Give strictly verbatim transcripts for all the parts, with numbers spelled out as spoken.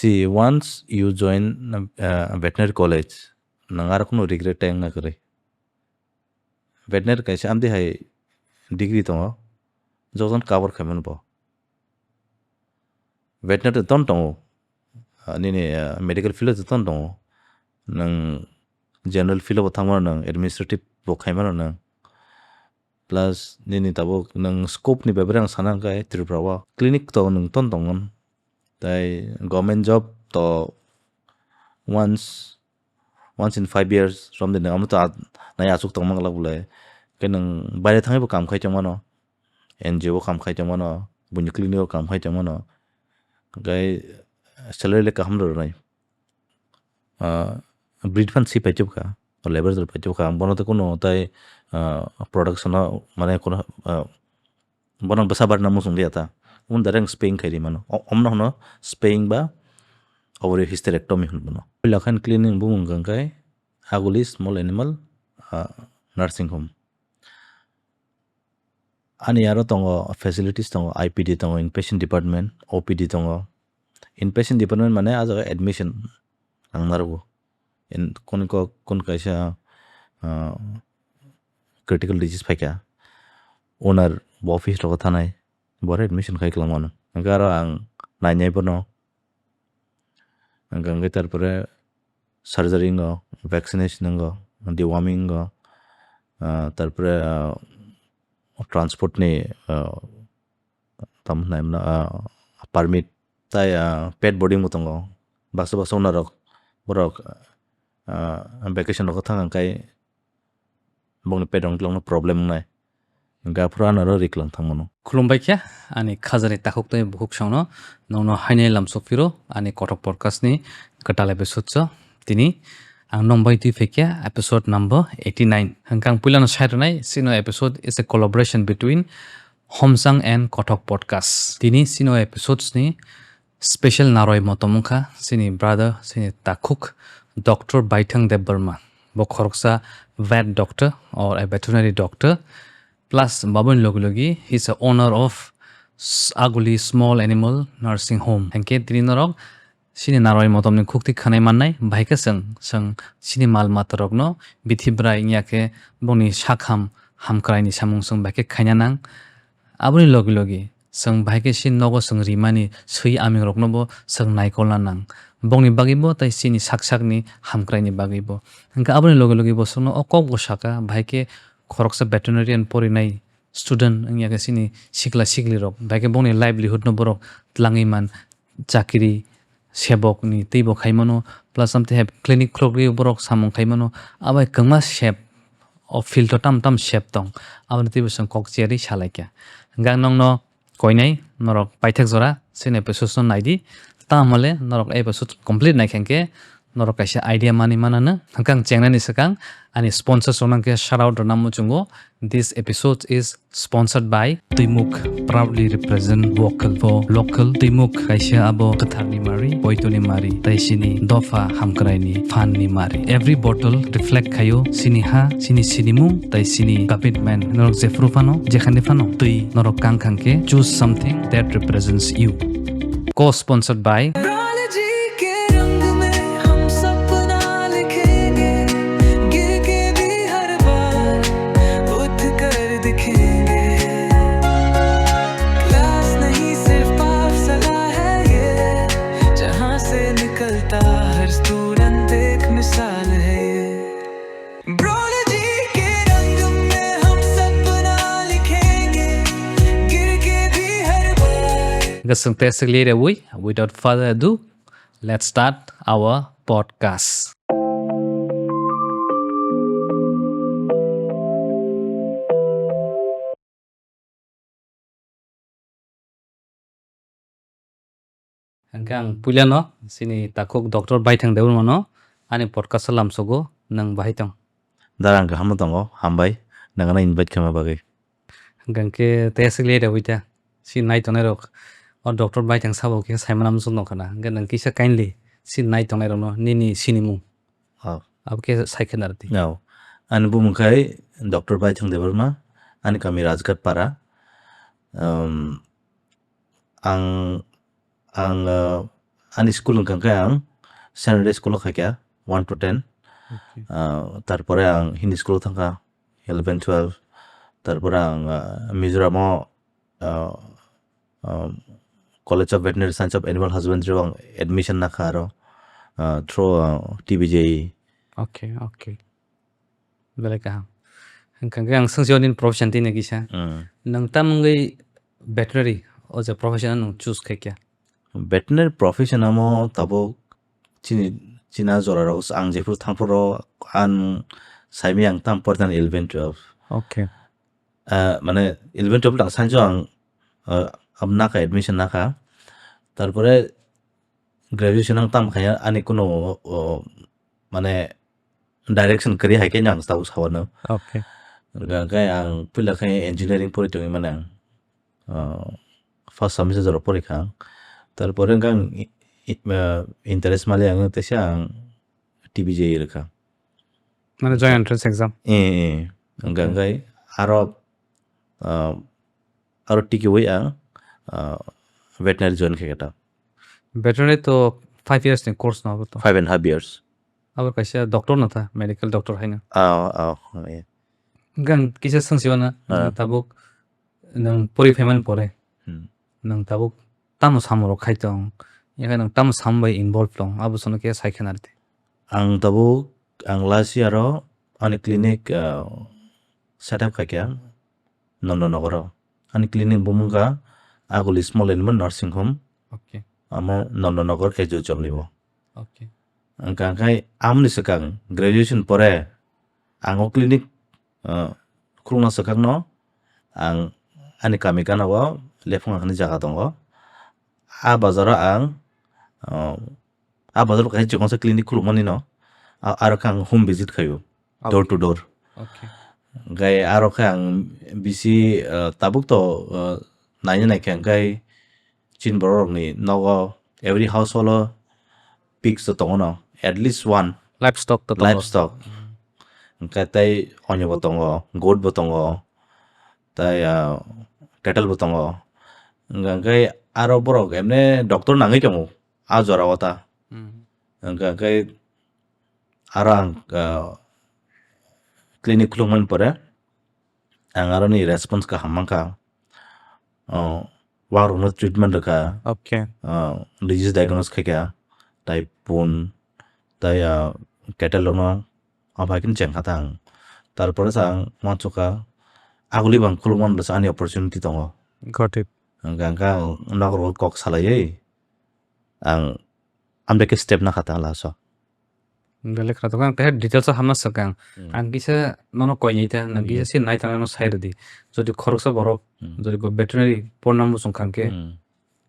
See, once you join, uh, veterinary college, nang aro kunu regret tang na kwrwi. Veterinary kaisa amtwi hai degree tongo, jotono cover khaimano bo. Veterinary ton tongo, ah, nini, ah, medical field o ton tongo. Nang general field o bo thangmano, nang administrative bo khaimano nang. Plus nini tabuk nang scope ni bebere ang sana hwnkhe Tripura o clinic to nang ton tongo. Tai government job to once, once in five years, something nang amo to at-, nai aswk tongma glak bwlai. Khe nang baire thangwi bo kam khai tongmano, N G O o kam khai tongmano, buini clinic o kam khai tongmano. Hwnkhe salary le kaham rwnai. Ah, breed phan si paitubkha, labour rok paitubkha, bono tei kuno tai, ah, production o mane kuno, ah, bono bwsa barna muchung liya ta, un direct spaying khai ri mano. O-, omno hwno spaying ba ovary hysterectomy hwn bono. Puila khan cleaning bumung hwnkhe Aguli Small Animal, ah, Nursing Home. Ani aro tongo facilities tongo, I P D tongo, inpatient department, O P D tongo. Inpatient department mane ah jaga admission ang narwgo. In, kun ko, kun kaisa, ah, critical disease phaikha, owner bo office rogo thanai, bore admission khai kwlangmano. Hwnkhe aro ang nainai bono. Hwnkhe, hwnkhe tarpore surgery wngo, vaccination wngo, deworming wngo, ah, tarpore, ah, transport ni, ah, tamo hwnai mano, ah, permit tai, ah, pet boarding bo tongo. Baksa baksa owner rok, borok, ah, vacation rogo thang kai bongni pet rok no problem wngnai. Hwnkhe aphuru ano aro riklang thangmano. Khulumbai khe ani khajani takhuk tei bukhuk songno, nongno hainai lamsok phiro ani Kothok Podcast ni kwtal episode so. Tini ang nong bai twi phaikha episode number eighty nine. Hwnkhe ang puilano sai rwnai, sino episode is a collaboration between Homsang and Kothok Podcast. Tini sino episodes ni special naroi motom wngkha chini brother, chini takhuk Doctor Baithang Debbarma. Bo khoroksa vet doctor or a veterinary doctor. Plus, baboni logi logi, he is a owner of S-, Aguli Small Animal Nursing Home. Hwnkhe tini norok chini naroi motomni khukti khwnai mannai, bahai khe chwng, chwng chini mal matarokno bithi bwrai wngya khe bongni sakham hamkraini samung chwng bahai khe khaina nang. Aboni logi logi chwng bahai khe chini nogo chwng rimani swi amingrokno bo chwng naikolna nang. Bongni bagwi bo tei chini sak sakni hamkraini bagwi bo. Hwnkhe aboni logi logi bo chwngno o kok bo saka, bahai khe khoroksa veterinarian porinai student wngya khe chini sikla siklirok, bahai khe bongni livelihood no borok twlangwi man, chakri sebok ni twi bo khai mano, plus amtwi hai clinic khulogwi borok samung khai mano, abai kwbangma sep o field o tam tam sep tong, aboni twi bo chwng kok cherwi sa lai kha. Hwnkhe ang nokno koinai norok paithak jora chini episode no naidi, tamo le norok episode complete nai khe hwnkhe norok kaisa idea manwi manano. Hwnkhe ang chengnani swkang ani sponsors rok nang khe shout out rwna muchungo. This episode is sponsored by Twimuk, proudly represent vocal for local. Twimuk kaisa abo kwtharni mari, poitoni mari, tai chini dopha hamkraini phanni mari. Every bottle reflect khaio chini ha, chini sinimung, tai chini commitment. Norok jephru phano, jekhani phano, twi norok kang khang khe, choose something that represents you. Co-sponsored by Prology ke rang mein hum sapna likhenga, ghir ke bhi har baar uth kar dikhenga. Glass nahi, sirf paaf sala hai ye, jahan se nikalta har student ek misal hai ye. Prology ke rang mein hum sapna likhenga, ghir ke bhi har baar. Gasung tesik lere wi, without further ado, let's start our podcast. Hwnkhe ang puilano chini takhuk Doctor Baithang Debbarmano ani podcast o lamsogo, nwng bahai tong? Dara, ang kaham tongo, hambai, nangno invite khaima bagwi. Hwnkhe tei aswk le rewi ta, si nai tongnai rok, o Doctor Baithang sabo khe saimano muchung nokha na, hwnkhe nwng kisa kindly si nai tongnai rokno nini sinimung. Oh. Abo khe sai khe narwdi. Oh. Ani bumung khai Doctor Baithang Debbarma, ani kami Rajghat Para. Um, ang, ang, uh, ani school wngkha khe ang Saint Andrew school o khaikha one to ten. Okay. Ah, tarpore ang Hindi school o thangkha eleven, twelve. Tarpore ang, ah, Mizoram o, ah, um, College of Veterinary Science of Animal Husbandry o ang admission nakha aro, ah, through, ah, T B J E. Okay, okay. Belai kaham. Hwnkha khe ang swngsi o nini profession tini kisa. Mm. Nwng tam wngwi veterinary o je profession nwng choose khaikha? Veterinary profession amo tabuk chini, china jora rok ang jephuru thangphuru ang saimaya ang tam porikha eleven twelve. Okay. Ah, mane eleven twelve ang science o ang, ah, am nakha admission nakha. Tarpore graduation ang tam khaya ani kuno, o, mane direction kwrwi hai khe ang tabuk sawano. Okay. Hwnkha khe ang puila khe engineering pori tongwi mane ang, ah, first semester jora pori kha. Tarpore hwnkha ang i-, i-, ah, interest mali ang teisa ang T B J E rwkha. Mane joint entrance exam? Eh, eh. Hwnkha Okay. Hwnkhe aro, ah, aro tikiwi ang, ah, veterinary join khe khe ta. Veterinary to five years ni course no abo to? Five and half years. Abo kaisa doctor no ta, medical doctor haino. Ah, ah, eh. Hwnkhe ang kisa swngsi wana, Ah. Tabuk nwng pori phaimani pore, Hmm. nwng tabuk tamo samung rok khai tong, yakhe nwng tamo samung bai involve tong, abo sono khe sai khna rwdi. Ang tabuk, ang last year o ani clinic, ah, set up khaikha Nondonagar o. Ani clinic bumung kha Aguli Small Animal Nursing Home. Okay. Amo Nondonagar H O Chomli o. Okay. Hwnkha khe amoni swkang graduation pore ang o clinic, ah, khulukna swkakno ang ani kami gana o Lephunga hwnwi jaga tongo. A bazar o ang, ah, a bazar o kaisa chikon sa clinic khulukmani no, a-, aro khe ang home visit khaio, door to door. Okay. Hwnkhe aro khe ang bisi, ah, tabuk to, ah, naina naikhe hwnkhe chini borok rokni nogo every household o pigs to tongo no, at least one. Livestock to tongo. Livestock. Mm. Hwnkhe tei onyo bo tongo, goat bo tongo, tei, ah, cattle bo tongo. Hwnkhe aro borok emne doctor nangwi tongo a jora o ta. Mm. Hwnkhe aro ang, ah, clinic khulukmani pore ang aroni response kaham mankha. Oh, warokno treatment rwkha. Okay. Ah, disease diagnose khaikha, tai pun, tai, ah, cattle rokno aphai khe chengkha ta ang. Tarpore sa ang uansukha, aguli bo ang khulukmani bwsa ani opportunity tongo. Got it. Hwnkhe ang kok salaiwi ang amde khe step nakha ta last o. Belai khwna tongkha, ang khe details o hamna swkang. Hmm. Ang kisa nono koinai ta, nang kisa Hmm. si nai ta, nono sai rwdi. Jodi khoroksa borok, Hmm. jodi go veterinary porna muchung kha khe, Hmm.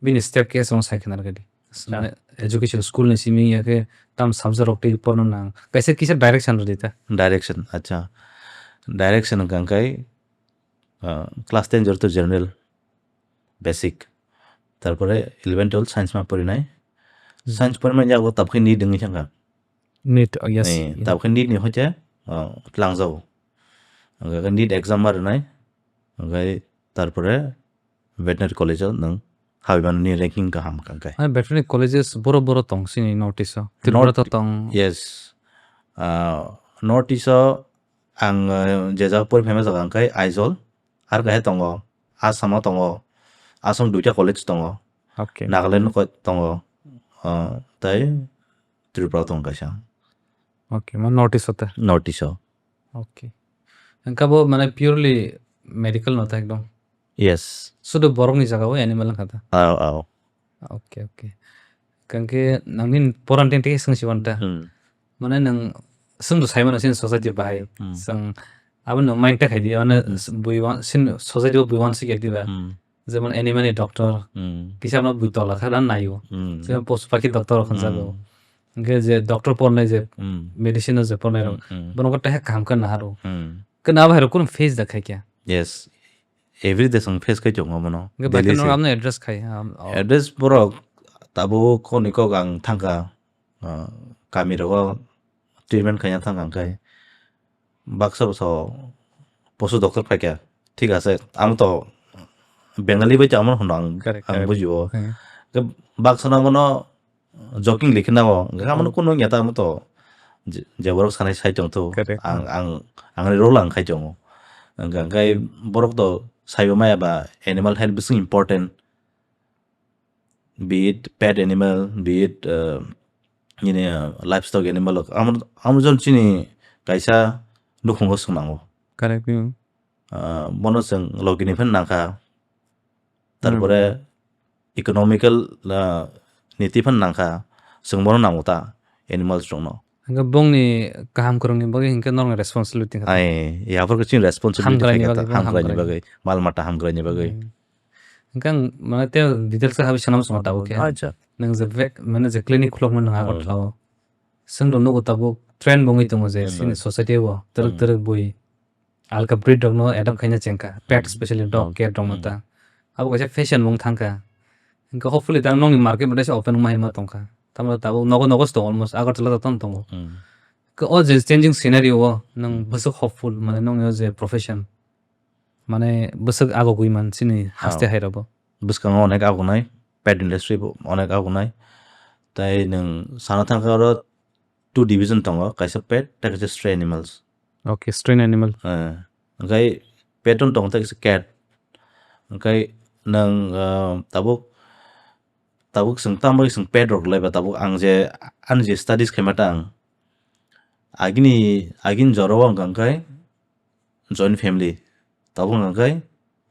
bini step khe aswk sai khna rwdi. Acha. Mane education school ni simi ya khe tam subject rok tei porna nang. Kaisa kisa direction rwdi ta. Direction, acha. Direction hwnkha khe, ah, class ten jora to general, basic. Tarpore eleven, twelve science ma porinai. Hmm. Science porimani yago tabukhe NEET wngwi thangkha. NEET, oh, yes. Eh, yeah. Tabukhe NEET ni hoite, ah, tlangjago. Hwnkhe NEET exam ma rwnai. Hwnkhe tarpore veterinary college o nwng habwi mano ni ranking kaham hwnkhe. Ah, veterinary colleges boro boro tong sini North East o. Tripura North to tong. Yes. Ah, North East o ang, eh, je jaga pori phaima jaga hwnkhe Aizawl, ar kaisa tongo, Assam o tongo, Assam duita college tongo, Okay. Nagaland o ko-, tongo, ah, tei Tripura o tongo kaisa. Okay, ma North East o te? North East o. Okay. Hwnkhe bo mane purely medical no ta ekdom? Yes. Sudu borok ni jaga o animal wngkha ta? Ao, ao. Okay, okay. Hwnkhe nangni poran tei tei swng si manta. Hmm. Mane nwng swngbo sai mano chini society bahai. Hmm. Swng abo nwng mind ta khai di, mane Hmm. bui wan-, sin society o bui wan si diba. Hmm. Jemon animal ni doctor, Hmm. kisa no bui tola kha dan naio. Hmm. Jemon posu pakhi doctor rok hwnjago. Hmm. Hwnkhe je doctor pornai je Hmm. medicine o je pornai rok, Hmm, hmm. bono khe teha kaham khe naharo. Hmm. Khe nabo hai rok kunu face da khai kya? Yes. Every day swng face khai tongo bono. Hwnkhe bai Daily kheno se. Amno address khai, am, o. Address borok tabuk koni kok ang thangkha, ah, kami rogo treatment khaina thangkha hwnkhe baksa bwsa posu doctor phaikha. Thik ase, ang to Bengali bai tamo hwno ang, Correct, ang correct. Bujio. Hmm. Khe baksa no bono joking likhe nao, hwnkhe amo no kunu wngya ta amo to, je, je borok sanai sai tong to, Correct. ang, ang, ang ni role ang khai tongo. Hwnkhe, hwnkhe borok to saibo maya ba animal health bising important, be it pet animal, be it, uh, nini, uh, livestock animal, amo, amo jon chini kaisa nukhungo swnango. Correct, hmm. Ah, bono chwng logi ni phan nangkha. Hmm. Tarpore economical, ah, niti phan nangkha. Chwng bono nango ta animals rokno. Hwnkhe bongni kaham kwrwngni bagwi hwnkhe norokni responsibility wngkha. Ai, yapharkhe chini responsibility Hamkraini khai kha ta, bagwi, hamkraini hamkraini. bagwi, mal mata hamkraini bagwi. Hmm. Hwnkhe ang mane tei details khe habwi swnam swngo tabuk khe. Acha. Nwng je vek, mane je clinic khulokmani nwng Hmm. Agartala o. Chwng rok nugo tabuk trend bo wngwi tongo je Hmm. chini society o twrwk Hmm. twrwk bui alka breed rokno adopt khaina chengkha. Pet Hmm. specially dog, Hmm. cat rokno Hmm. ta. Abo kaisa fashion bo wng thangkha. Hwnkhe hopefully ta nokni market bo teisa open wngma hai ma tongkha. Tamo tabuk nogo nogo se tongo almost Agartala ta tong tongo. Hmm. Khe o je changing scenario o nwng Hmm. bwswk hopeful mane nokni o je profession. Mane bwswk agogwi man chini haste Oh. hai rok bo. Bwskango onek agonai, pet industry bo onek agonai. Tai nwng sana thangkha oro two division tongo, kaisa pet, tei kaisa stray animals. Okay, stray animal. Eh, hwnkhe pet wng tongo tei kaisa cat. Hwnkhe nwng, ah, tabuk, tabuk chwng tamo chwng pet rok laiba tabuk ang je ani je studies khaima ta ang. Agini, agini jora o wngkha hwnkhe joint family. Tabuk hwnkha khe,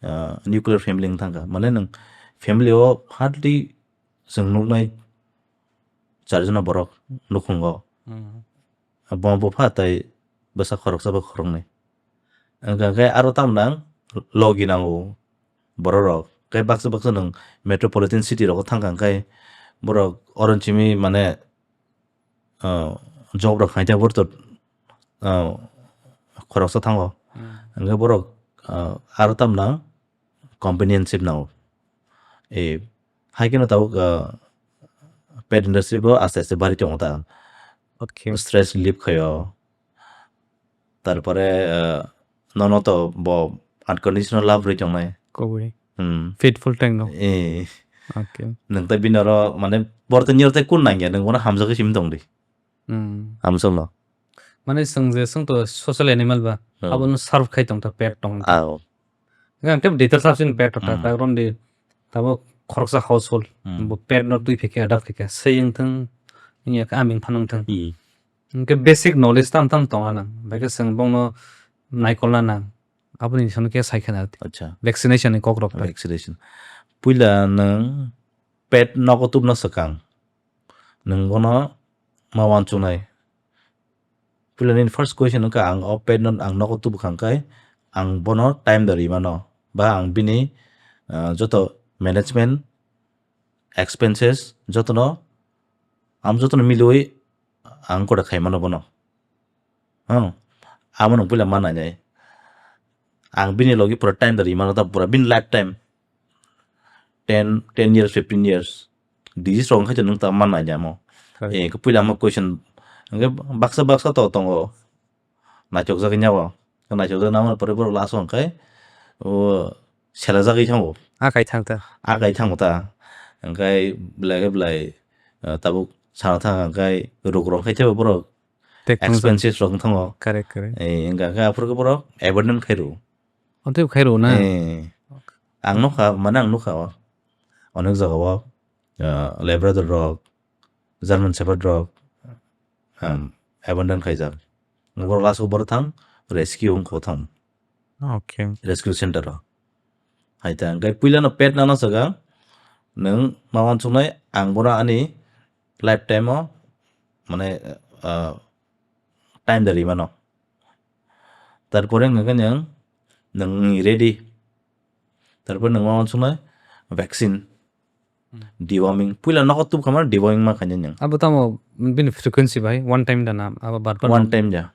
ah, nuclear family wng thangkha. Mane nwng family o hardly chwng nuknai charjona borok nukhungo. Hmm. Bo bupha tei bwsa khoroksa ba khoroknwi. Wngkha khe aro tamno ang logi nango bororok. Khe baksa baksa nwng metropolitan city rogo thangkha khe borok oron simi mane ah, job rok khaina borok to, ah, khoroksa thango. Hmm. Hwnkhe borok, ah, aro tamna companionship nango. E, hai kheno tabuk, ah, pet industry bo aste aste bari tongo ta. Okay. Stress relief khaio. Tarpore, ah, nono to bo unconditional love rwi tongnai. Kobui. Hmm. Faithful tang no. Eh. Okay. Nwng tei bini oro mane bor tei nini oro tei kun nangya, nwng bono hamjagwi simi tongdi. Hmm. Hamsokno. Mane chwng je chwng to social animal ba, Hmm. abono serve khai tong ta pet tong ta. Ah, oh. Nang tei details sab sin pet ta, Hmm. ta ron di tabo khoroksa household, Hmm. bo pet no twi phikhe, adopt phikhe, sei wng thung, wngya khe aming phan wng thung. Hmm. Hwnkhe basic knowledge tam tam tong anang, bai khe chwng bongno naikolna nang. Aboni simi khe sai khna. Acha. Vaccination ni kok rok ta. Vaccination. Puila nwng pet nogo tubna swkang. Nwng bono ma uansuknai. Puila nini first question wngkha ang o pet no ang nogo tubukha hwnkhe ang bono time da rimano. Ba ang bini, ah, joto management, expenses jotono, ang jotono miliwi ang koda khaimano bono. Hmm. Amo nwng puila ma nainai. Ang bini logi pura time da rimano ta pura bini lifetime. Ten, ten years, fifteen years. Disease rok wngkha nwng ta ma nainai amo. Correct. Eh, puila amo question. Hwnkhe baksa baksa to tongo. Naithokjagwi nabo. Naithokjagwi nabo pore borok last o hwnkhe, o, selajagwi thango. A kai thang ta. A kai thango ta. Hwnkhe belai khe belai, eh, tabuk sana thang hwnkhe ruk rok khe thebo borok. Tek tong expenses rok thango. Correct, correct. Eh, hwnkhe aphuru khe borok abandon khai rw. Ontwi khai rw na? Eh. Ang nukha, mane ang nukha o. Onek jaga o, ah, Labrador rok, German Shepherd rok, um, abandon khaijak. Borok last o borok thang rescue wng kho thang. Okay. Rescue center o. Hai ta, hwnkhe puila no pet nana swkang, nwng ma uansuknai, ang bono ani lifetime o, mane, ah, time da rimano. Tarpore hwnkhe nwng, nwng ready. Tarpore nwng ma uansuknai vaccine. Hmm. Deworming. Puila nogo tubukha mano deworming ma khainai nwng. Abo tamo bini frequency bai, one time da na, abo bar bar. One time da.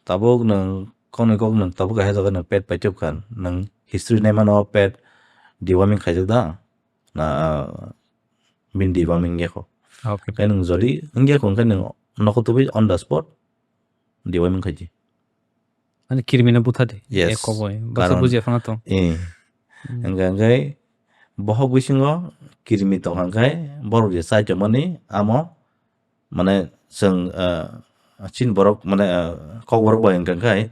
Tabuk nwng koknwi kok nwng tabuk kaisa jaga nwng pet paitubkha. Nwng history naimano pet deworming khaijak da. Na, ah, bini deworming wngya kho. Okay. Khe nwng jodi wngya kho, hwnkhe nwng nogo tubui on the spot deworming khaidi. Ani kirimino butha di. Yes. Eko boi. Basa karon buji aphano tong. Eh. Hmm. Hwnkhe, hwnkhe Bohok bisingo kirimi tongkha khe borok je chai tongmani amo, mane, chwng, ah, chini borok, mane, ah, kokborok bai wngkha khe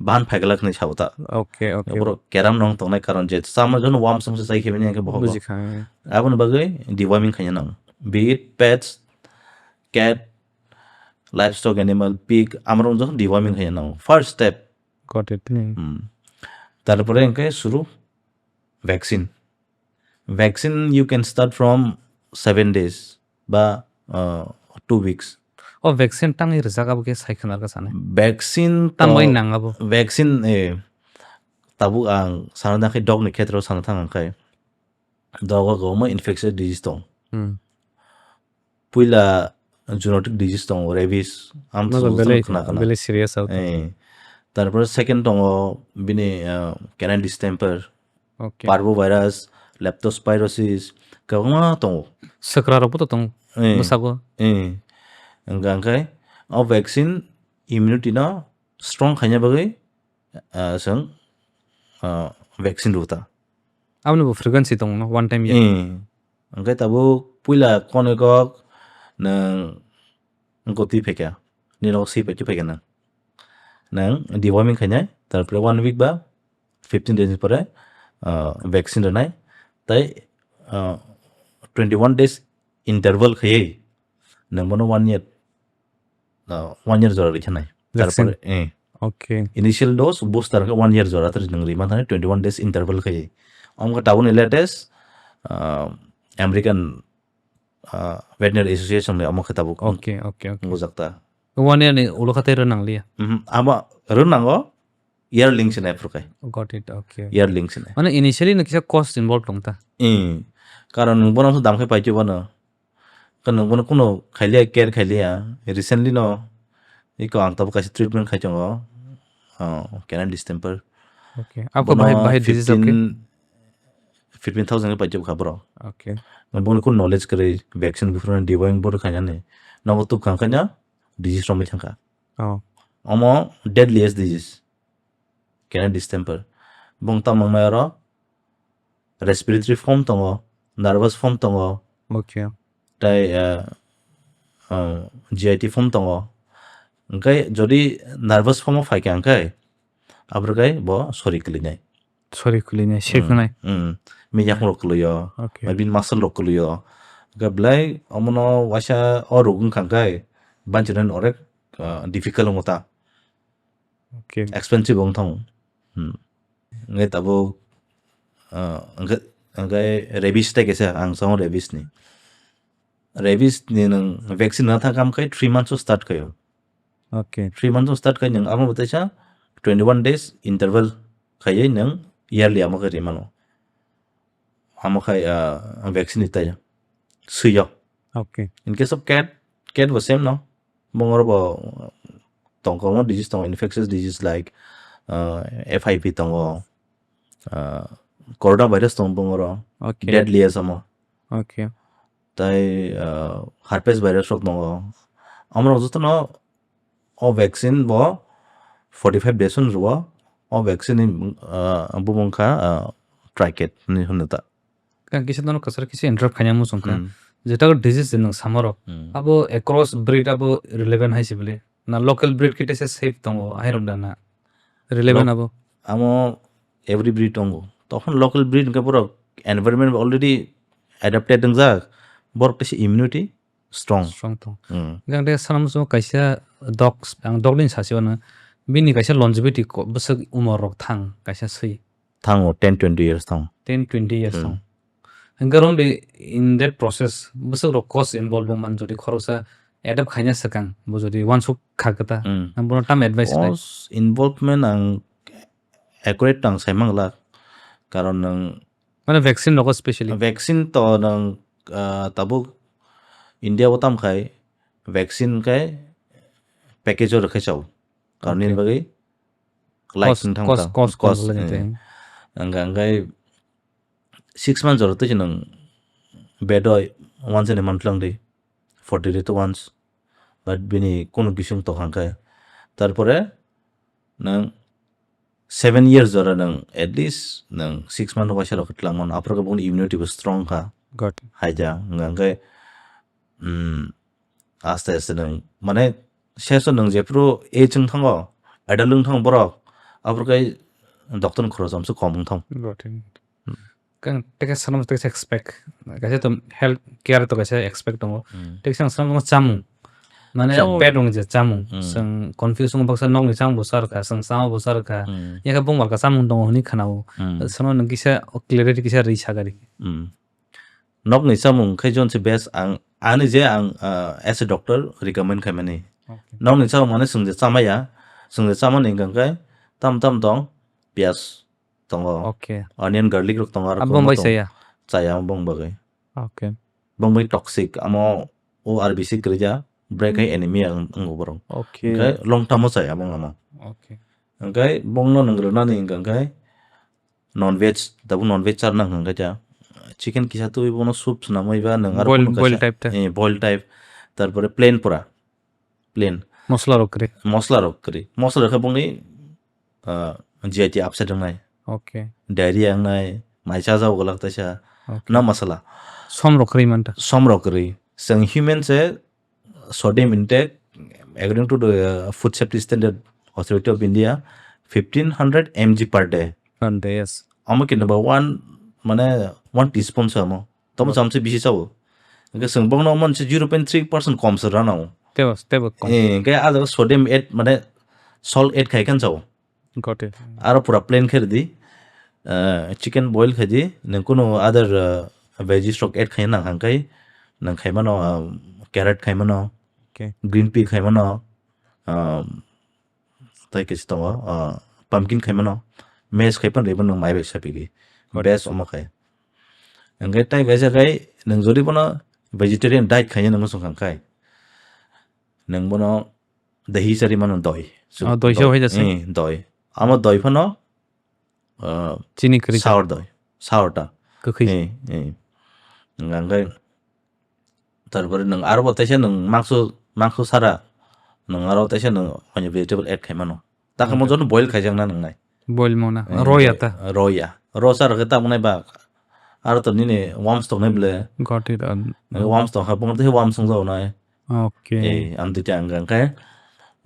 bahan phaikhlak hinwi sao ta. Okay, okay. Borok keram nong tongnai karon je chama jono wamsong se chai khe bini hwnkhe bohogo. Bujikha. Aboni bagwi deworming khaina nang. Be it pets, cat, livestock animal, pig, amrok jokhon deworming khaina nang. First step. Got it. Hmm. Hmm. Tarpore hwnkhe suru vaccine. Vaccine you can start from seven days ba, uh, two weeks. O vaccine tangwi rijak abo khe sai khwna rwkha sani. Vaccine tangwi to nang abo. Vaccine, eh, tabuk ang sana thang khe dog ni khetreo sana thang ang khe. Dog o kwbangma infectious disease tong. Hmm. Puila zoonotic disease tongo, rabies, amtwswk belai, khna khna. Belai serious out. Eh. Tarpore second tongo bini, ah, canine distemper, okay, parvovirus, leptospirosis, kwbangma tongo. Swkra rokbo to tongo, eh, bwsakgo. Eh. Hwnkha hwnkhe o vaccine immunity no strong khaina bagwi, ah, chwng, ah, vaccine rw ta. Aboni bo frequency tongo no, one time year. Eh. Hwnkhe tabuk puila konwi kok nwng goti phaikha, nini nogo swi paikhe phaikha nwng. Nwng deworming khainai, tarpore one week ba fifteen days ni pore, ah, vaccine rwnai, tai, ah, twenty one days interval khaiwi nwng bono one year, ah, one year jora rikha nai. Vaccine. Tarpore, eh. Okay. Initial dose, booster khe one year jora tei nwng rima thani twenty one days interval khe. Omo khe tabukni latest, ah, American, ah, Veterinary Association ni omo khe tabuk. Okay, okay, okay. Bujak ta. One year ni ulo kha tei rw nang liya. Mhm, abo rw nango, yearling se nai phuru khai. Got it, okay. Yearling se nai. Mane initially no kisa cost involved tong ta. Eh, karon nwng bono dam khe paitwi bono. Khe nwng bono kuno khailiya, care khailiya. Recently no, iko ang tabuk kaisa treatment khai tongo. Oh, canine distemper. Okay. Abo bono bahai, bahai disease, okay. Fifteen, fifteen thousand khe paijak kha borok. Okay. Bono kun knowledge kwrwi, vaccine buphuru deworming bodo khainani. Nogo tubkha khaina disease romwi thangkha. Oh. Omo deadliest disease. Canine distemper. Bong tamo wngnai oro respiratory form tongo, nervous form tongo. Okay. Tai, eh, eh, G I T form tongo. Hwnkhe jodi nervous form o phaikha hwnkhe abrwkhai bo sori kwlwinai. Sori kwlwinai, hmm, sirknai. Hmm. Miyak rok kwlwio, okay, bini muscle rok kwlwio. Hwnkhe belai omono waisa o rok wngkha hwnkhe banchirani orek, eh, difficult wngo ta. Okay. Expensive wng thango. Hmm. Hwnkhe tabuk, ah, hwnkhe, hwnkhe rabies tai kaisa ang chong rabies ni. Rabies ni nwng vaccine rwna thang khe three months o start khaio. Okay. Three months o start khai nwng amo bo teisa twenty one days interval khaiwi nwng yearly amo khe rimano. Amo khai, ah, vaccine ni tai swiyo. Okay. In case of cat, cat bo same no. Bongoro bo tong kwbangma disease tongo, infectious disease like, uh, F I P tongo, uh, coronavirus tongo bongoro, okay, deadly asamo. Okay. Tai, uh, herpes virus rok tongo. Amrok jotono o vaccine bo forty five days on rwo. O vaccine ni, uh, bumung kha, uh, triquet hinwi hwnwi ta. Kang kisa nono kwcharo kisa interrupt khaina muchung kha. Hmm. Jeta disease je nwng samarok. Hmm. Abo across breed abo relevant hai se bole. Na local breed khe teisa safe tongo, ahairok da na. Relevant abo. Amo every breed tongo. Tokhon local breed hwnkhe borok environment already adapted wngjak. Borok teisa immunity strong. Strong tong. Hmm. Hwnkhe ang tei sana muchungo kaisa dog, ang dog ni sasi wano. Bini kaisa longevity ko-, bwswk umor rok thang kaisa swi. Thango, ten twenty years thango. Ten twenty years, hmm, thang. Hwnkhe romdi in that process, bwswk rok cost involved wngman jodi khoroksa adapt khaina swkang, bo jodi uansuk kha kwta, hmm, ang bono tamo advice nai? Cost involvement ang accurate ang sai manglak. Karon nwng mane vaccine rogo specially? Vaccine to nwng, ah, tabuk India o tam khai vaccine khai package o rwkhai chao. Karon nini, okay, bagwi life cost, wng thang cost, ta. Cost, cost, cost, kong eh. Ang, ang khai six months jora twi nwng bed o once in a month lang di, forty day to once. But bini kunu bising to hang khai. Tarpore nwng seven years jora nwng at least nwng six month waisa rok twlang mano, aphuru khe boni immunity bo strong kha. Got it. Haida, hwnka hwnkhe, mm, aste aste nwng, mane, seso nwng jephuru age wng thango, adult wng thango borok, aphuru khe doctor ni khorok amsa kom wng thango. Got it. Hmm. Kang teke sanam teke expect. Kaisa to health care to kaisa expect tongo. Hmm. Teke sang sanam tongo chamung. Mane Chamung. Pet wng je chamung. Hmm. Sang confuse wng baksa nokni chamung bo sar kha, sang sama bo sar kha. Hmm. Yaka bung malka chamung tongo hwnwi khanao. Hmm. Sanam nwng kisa clarity kisa ri sagari. Hmm. Nokni chamung khai jon se best ang, ani je ang, ah, as a doctor recommend khaimani. Okay. Nokni chamung mane sung je chamaya, sung je chamani hwnkha khe tam tam tong, piyaj tongo. Okay. Onion, garlic rok tongo, aro Abo kwbangma bai tong-, chaya? Chaya bong bagwi. Okay. Bong bai toxic, amo o R B C kwrwija, break hai Hmm. anemia wng-, wngo borok. Okay. Hwnkhe long term o chaya bong amo. Okay. Hwnkhe bongno nwng rwnani hwnkha khe non veg, tabuk non veg charwna hwnkha khe ta chicken kisa twi bono soup swnamwi ba nwng aro Boil, bono boil kaisa, type ta. Eh, boil type, tarpore plain pura. Plain. Mosla rok kwrwi. Mosla rok kwrwi. Mosla rok khe bongni, ah, G I T upset wngnai. Okay. Diarrhea wngnai, mai chajago gwlak taisa. Okay. Na masala. Som rok kwrwi manta. Som rok kwrwi. Chwng human se sodium intake, according to the, uh, Food Safety Standard Authority of India, fifteen hundred M G per day. Per day, yes. Omo kintu ba one, mane, one teaspoon se omo. Tamo Got it. Chamse bisi chao. Hwnkhe chwng bongno omo se zero point three percent kom se rana o. Tebo, tebo kom. Eh, hwnkhe ah jaga sodium add, mane salt add khai khe chao. Got it. Aro pura plain khe rwdi. Eh, chicken boil khaidi. Nwng kunu other, eh, veggies rok add khaina nang kha khe. Nwng khaimano, um, carrot khaimano. Okay. Green pea khaimano. Um, tei kisi tongo, ah, pumpkin khai mano, mash khai pan rwi bo nwng mai bai sapigwi. Got it. Best omo khai. Hwnkhe tei kaisa khai nwng jodi bono vegetarian diet khaina nwng swng kha khai, nwng bono dahi chari mano doi. So, Ah, doi se doi. Hai jase? Eh, doi. Amo doi phano, ah, Chini kwrwi. Sour doi. Sour ta. Kwkhwi. Eh, eh. Hwnkhe Tarpore nwng aro bo teisa nwng mangso, mangso sara nwng aro teisa nwng ani vegetable add khai mano. Ta khe mo Okay. Joto boil khaijakna nwngnai. Boil mona. Eh, Roya ta. Roya. Ro sara khe ta mwnai ba. Aro to nini worms tongnai ble. Got it. Nini worms tong kha bung tei worms wng jago nai. Okay. Eh, am twi ang khe.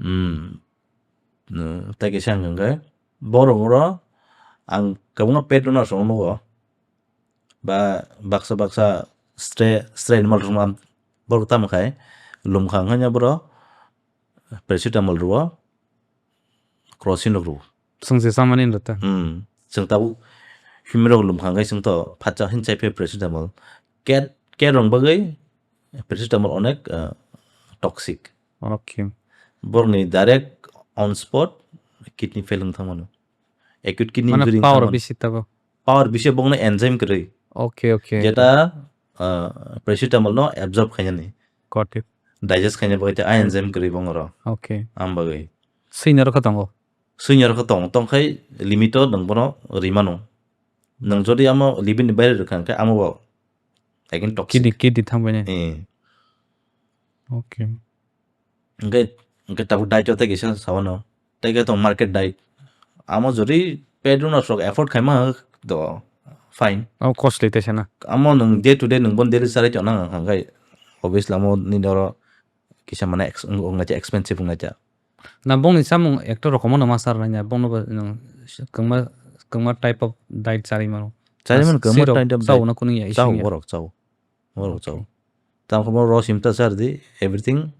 Hmm. Tei kisa ang khe. Borok ro ang kwbangma pet owner rok nugo. Ba baksa baksa stray, stray animal rok man borok tamo khai lum kha wngkha borok paracetamol rwo, crocin rok rwo. Chwng se chamani rwta. Hmm. Chwng tabuk human rok lum kha wngkha chwng to phatsa hin chai phe paracetamol. Cat, cat rok bagwi paracetamol onek, ah, toxic. Okay. Borokni direct on spot kidney fail wng thangmano. Acute kidney Mane injury wng power thangmano. Bisi tabuk. Power bisi bongno enzyme kwrwi. Okay, okay. Jeta, ah, paracetamol no absorb khainani. Got it. Digest khaina bagwi tei a enzyme kwrwi bongoro. Okay. Am bagwi. Swina rokha tongo. Swina rokha tong, tong khai limit o nwng bono rimano. Nwng jodi amo limit ni baire rwkha hwnkhe amo bo again toxic. Kidney, kidney thangbai nai. Eh. Okay. Hwnkhe, hwnkhe tabuk diet o tei kisa sawano. Tei khe tong market diet. Amo jodi pet owner rok afford khaima do fine. Amo costly tei sana. Amo nwng day to day nwng bon daily charai tongna hwnkhe obviously amo nini oro kisa mane ex-, wng-, wngnacha expensive wngnacha. Na bongni chamung ekta rokomo no ma sar nai ya, bongno bo nwng kwngma, kwngma type of diet charwi mano. Charwi mano, kwngma sirok type of diet. Chao na kunu ya, chao, ising ya. Borok chao. Borok chao. Okay. Tamo khe bo ro simta sar di, everything,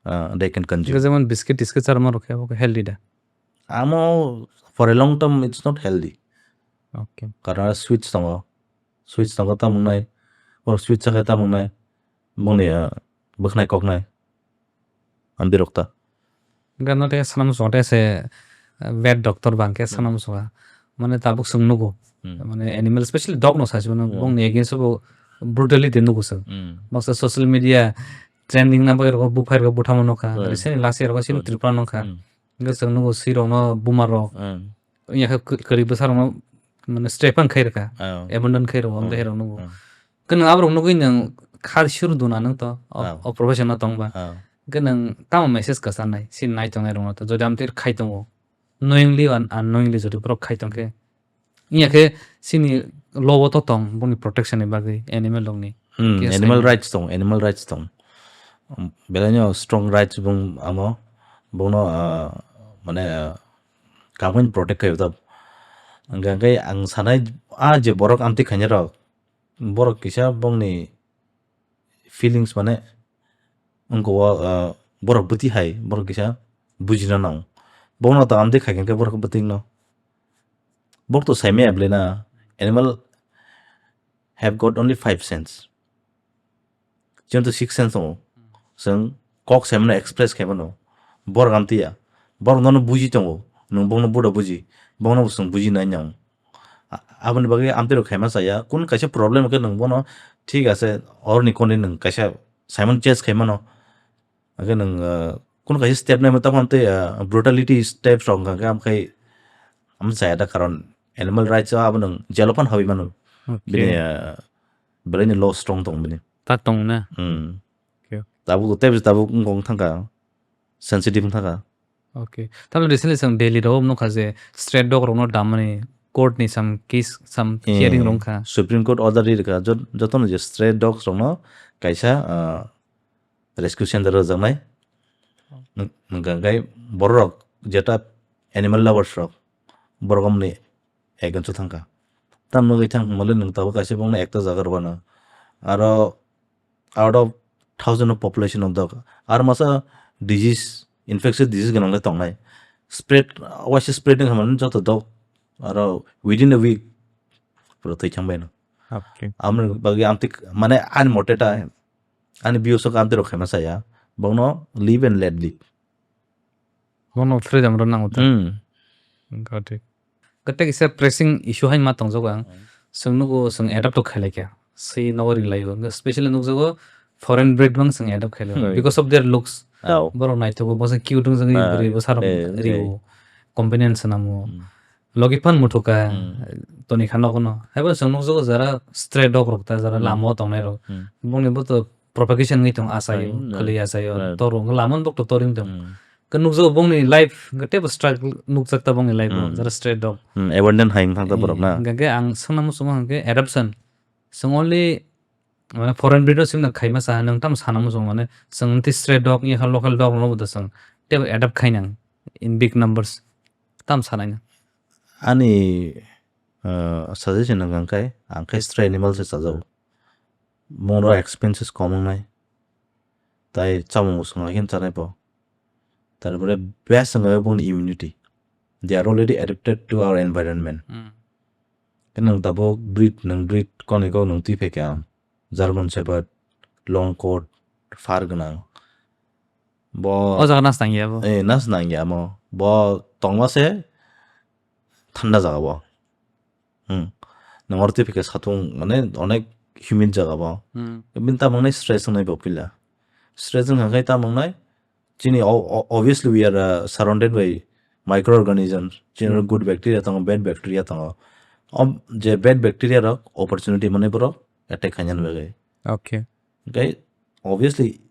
uh, they can consume. Jemon biscuit tiskit charma rok khe, bo khe healthy da? Amo for a long term, it's not healthy. Okay. Karon sweets tongo. Sweets tongo tamo nai. Or sweets sakhe tamo nai. Bongni, uh, bwkhnai koknai. Ang birok ta. Gana te sanam songo te se, uh, vet doctor bang khe Hmm. Sanam songo. Mane tabuk chwng nugo. Hmm. Mane animal, specially dog no sai se mane Hmm. bongni against bo brutality nugo chwng. Hmm. Baksa social media trending na bagwi rok buphai rok buthama nokha. Hmm. Recently last year rok sini Hmm. Tripura nokha. Hmm. Hwnkhe chwng nugo swi rokno buma rok. Hmm. Wngya khe kwrwi bwsa rokno mane stray phang khai rwkha. Oh. Abandon khai rwkha, Hmm. Amtwi hai rok nugo. Hmm. Khe nwng aborok nugwi nwng khar sur duna nwng to, o, Oh. O profession no tongba. Oh. Khe nwng tamo message kwcharnai, sini nai tongnai rokno to, jodi amtwi khai tongo, Knowingly and unknowingly jodi borok khai tongkhe, wngya khe chini law o to tong boni protection ni bagwi animal rokni. Hmm, Case animal animal. Rights tong, animal rights tong. Um, belai no strong rights bung amo, bungno, ah, mane, ah, kamwin protect khai ta. Hingke, hingke ang sanai, ah, je borok amtwi khainai rok, borok kisa bongni feelings mane wngko o, ah, borok bwtwi hai, borok kisa bujina nang. Bongno ta amtwi khai hingke borok bwtwi no. Borok to saimaya bwlai na, animal have got only five sense. Chini to six sense tongo. Chwng kok saimano express khaimano. Borok amtwi ya. Borok nono buji tongo. Nwng bongno buda buji. Bongno bo chwng buji nai nang. A-, aboni bagwi amtwi rok khaima chaya. Kun kaisa problem khe nwng bono thik ase, orni koni nwng kaisa saimano chase khaimano. Hingke nwng, ah, kun kaisa step naima tamo tei, ah, brutality steps rok hingke amkhai am chaya da karon animal rights o abo nwng jail o phano habwi mano. Okay. Bini, ah, belai ni law strong tong bini. Ta tong na? Hmm. Okay. Tabuk tei tabuk wngkong thangka, sensitive wngkha. Okay. Tamoni recently chwng Delhi rok nukha je stray dog rokno damani court ni sam case sam Eh, hearing rok wngkha. Supreme Court order ri rwkha jot-, jotono je stray dogs rokno kaisa, ah, rescue center rwjaknai. Nwng-, nwngkha khe borok rok jeta animal lovers rok borok omni against o thangkha. Tam nugwi thang mole nwng tabuk kaisa bongno ekta jaga rwano. Aro out of thousand of population of dog. Aro masa disease, infectious disease gwnang le tongnai. Spread, waisa spreading hamani joto dog. Aro within a week pura thwi thang baino. Okay. Amoni bagwi amtwi mane ani mote ta, ani views o amtwi rok khaima chaya. Bongno live and let live. Bono freedom rw nango ta. Hmm. Got it. Kete kisa pressing issue hai ma tongjago ang. Hmm. Chwng nugo chwng adapt to khailai kha. Si nogo ri laio. Especially nukjago foreign breed bang chwng adapt khailai. Hmm. Because of their looks. Oh. Borok naithogo, bo se cute wng jagwi Ah, bwrwi bwsa rok eh, eh. Rio. Companion swnamo. Hmm. Logi phan muthuka. Hmm. Toni kha nogo no. Haibo chwng nukjago jara stray dog rok ta, jara Hmm. lama o tongnai rok. Hmm. Bongni bo to propagation wngwi tong achaio, Hmm. khwlwi achaio. Right. Toro wngkha lama ni bok to tori wng tong. Hmm. Khe nukjago bongni life, khe teibo struggle nukjak ta bongni life o, Hmm. jara stray dog. Hmm, abandon hai wngkha ta borok na? Hmm, hingkhe ang swngna muchungo hingkhe adoption. Chwng only, mane, foreign breed o swngna khaima sa, nwng tamo sana muchungo, mane, chwng tei stray dog, yakha local dog rokno bo da chwng teibo adopt khainang in big numbers. Tamo sanai na? Ani, uh, suggestion hwnkha khe, ang khe stray animal se chajago. Bongno expenses kom wngnai. Tai chamung bo swng lai khe chanai bo. Tarpore best wngkha khe bongni immunity. They are already adapted to our environment. Hmm. Khe nwng tabuk breed, nwng breed koni kok nwng twi phai kha German Shepherd, long coat, fur gwnang. Bo O jaga nas nangya bo. Eh, nas nangya mo. Bo tongma se thanda jaga bo. Hmm. Nwng oro twi phai khe satung, mane, onek humid jaga bo. Hmm. Bini tamo wngnai stress wngnai bo puila. Stress wngkha khe tamo wngnai, chini o-, o-, obviously we are, uh, surrounded by microorganisms. Chini Hmm. good bacteria tongo, bad bacteria tongo. Om, je bad bacteria rok opportunity mane borok attack khaina bagwi. Okay. Hingkhe obviously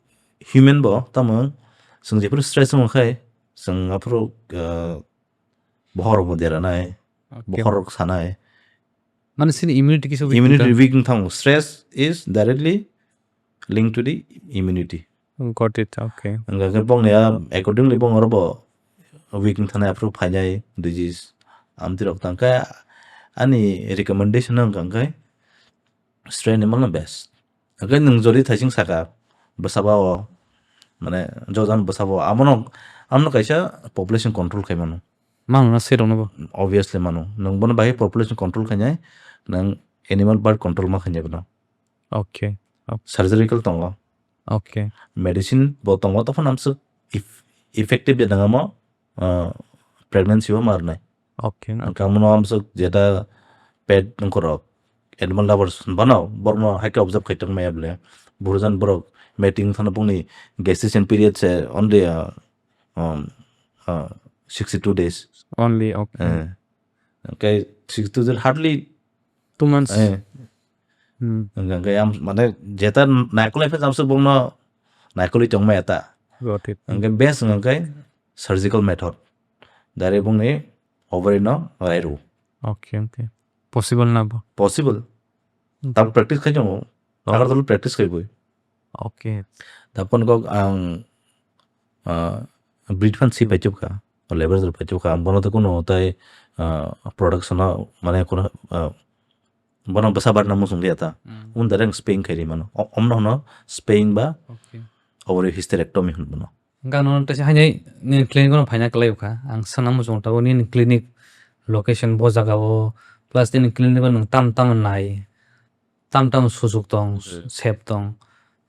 human bo tamo chwng jephuru stress wngkha khe chwng aphuru, uh, bokhorok bo deranai, Okay. bokhorok sanai. Mane chini immunity kisa weak Immunity wngkha. Weak wngthang. Stress is directly linked to the immunity. Got it, okay. Hingkha khe bongni a accordingly bong oro bo weak wngthanai aphuru phainai disease. Amtwi rok tangkhe ani recommendation wngkha khe stray animal no best. Hingkhe nwng jodi thaising saka, bwsaba o, mane, jojan bwsaba o, amono, amono kaisa population control khai mano. Mano na sirokno bo? Obviously mano. Nwng bono bahai population control khainai, nwng animal birth control ma khainai bono. Okay. Okay. Surgical tongo. Okay. Medicine bo tongo, tophano amswk eff-, effective ya nangamo, ah, pregnancy o ma rwnai. Okay, no. Ang khe amono amswk jeta pet wngkorok, animal lovers bano borokno hai khe observe khai tongmaya bole. Burujan borok mating thano bongni gestation period se only, uh, um, uh, sixty two days. Only, okay. Eh. Hingkhe sixty two days hardly. Two months. Eh. Hmm. Hingkhe am-, mane jeta naikolai phe amswk bongno naikolwi tongmaya ta. Got it. Hingkhe best hingkhe surgical method. Direct bongni ovary no rai rw. Okay, okay. Possible na bo? Possible. Okay. Tam practice khai tongo. Oh. Agartala practice khai boi. Okay. Tapon kok ang, ah, breed fan si paichuk kha, labour dur paichuk kha, bono to kuno tai, ah, production o mane kuno, ah, bono bwsa barna muchung liya ta. Hmm. Un direct spaying khai ri mano. O-, omno hono spaying ba Okay. ovary hysterectomy hwn bono. Hwnkhe ano teisa hainai nini clinic-o phaina kwlai kha. Ang sana muchung tabuk nini clinic location bo jaga-o, plus nini clinic-o nwng tam tam nai, tam tam sujuk tong, Hmm. sep tong.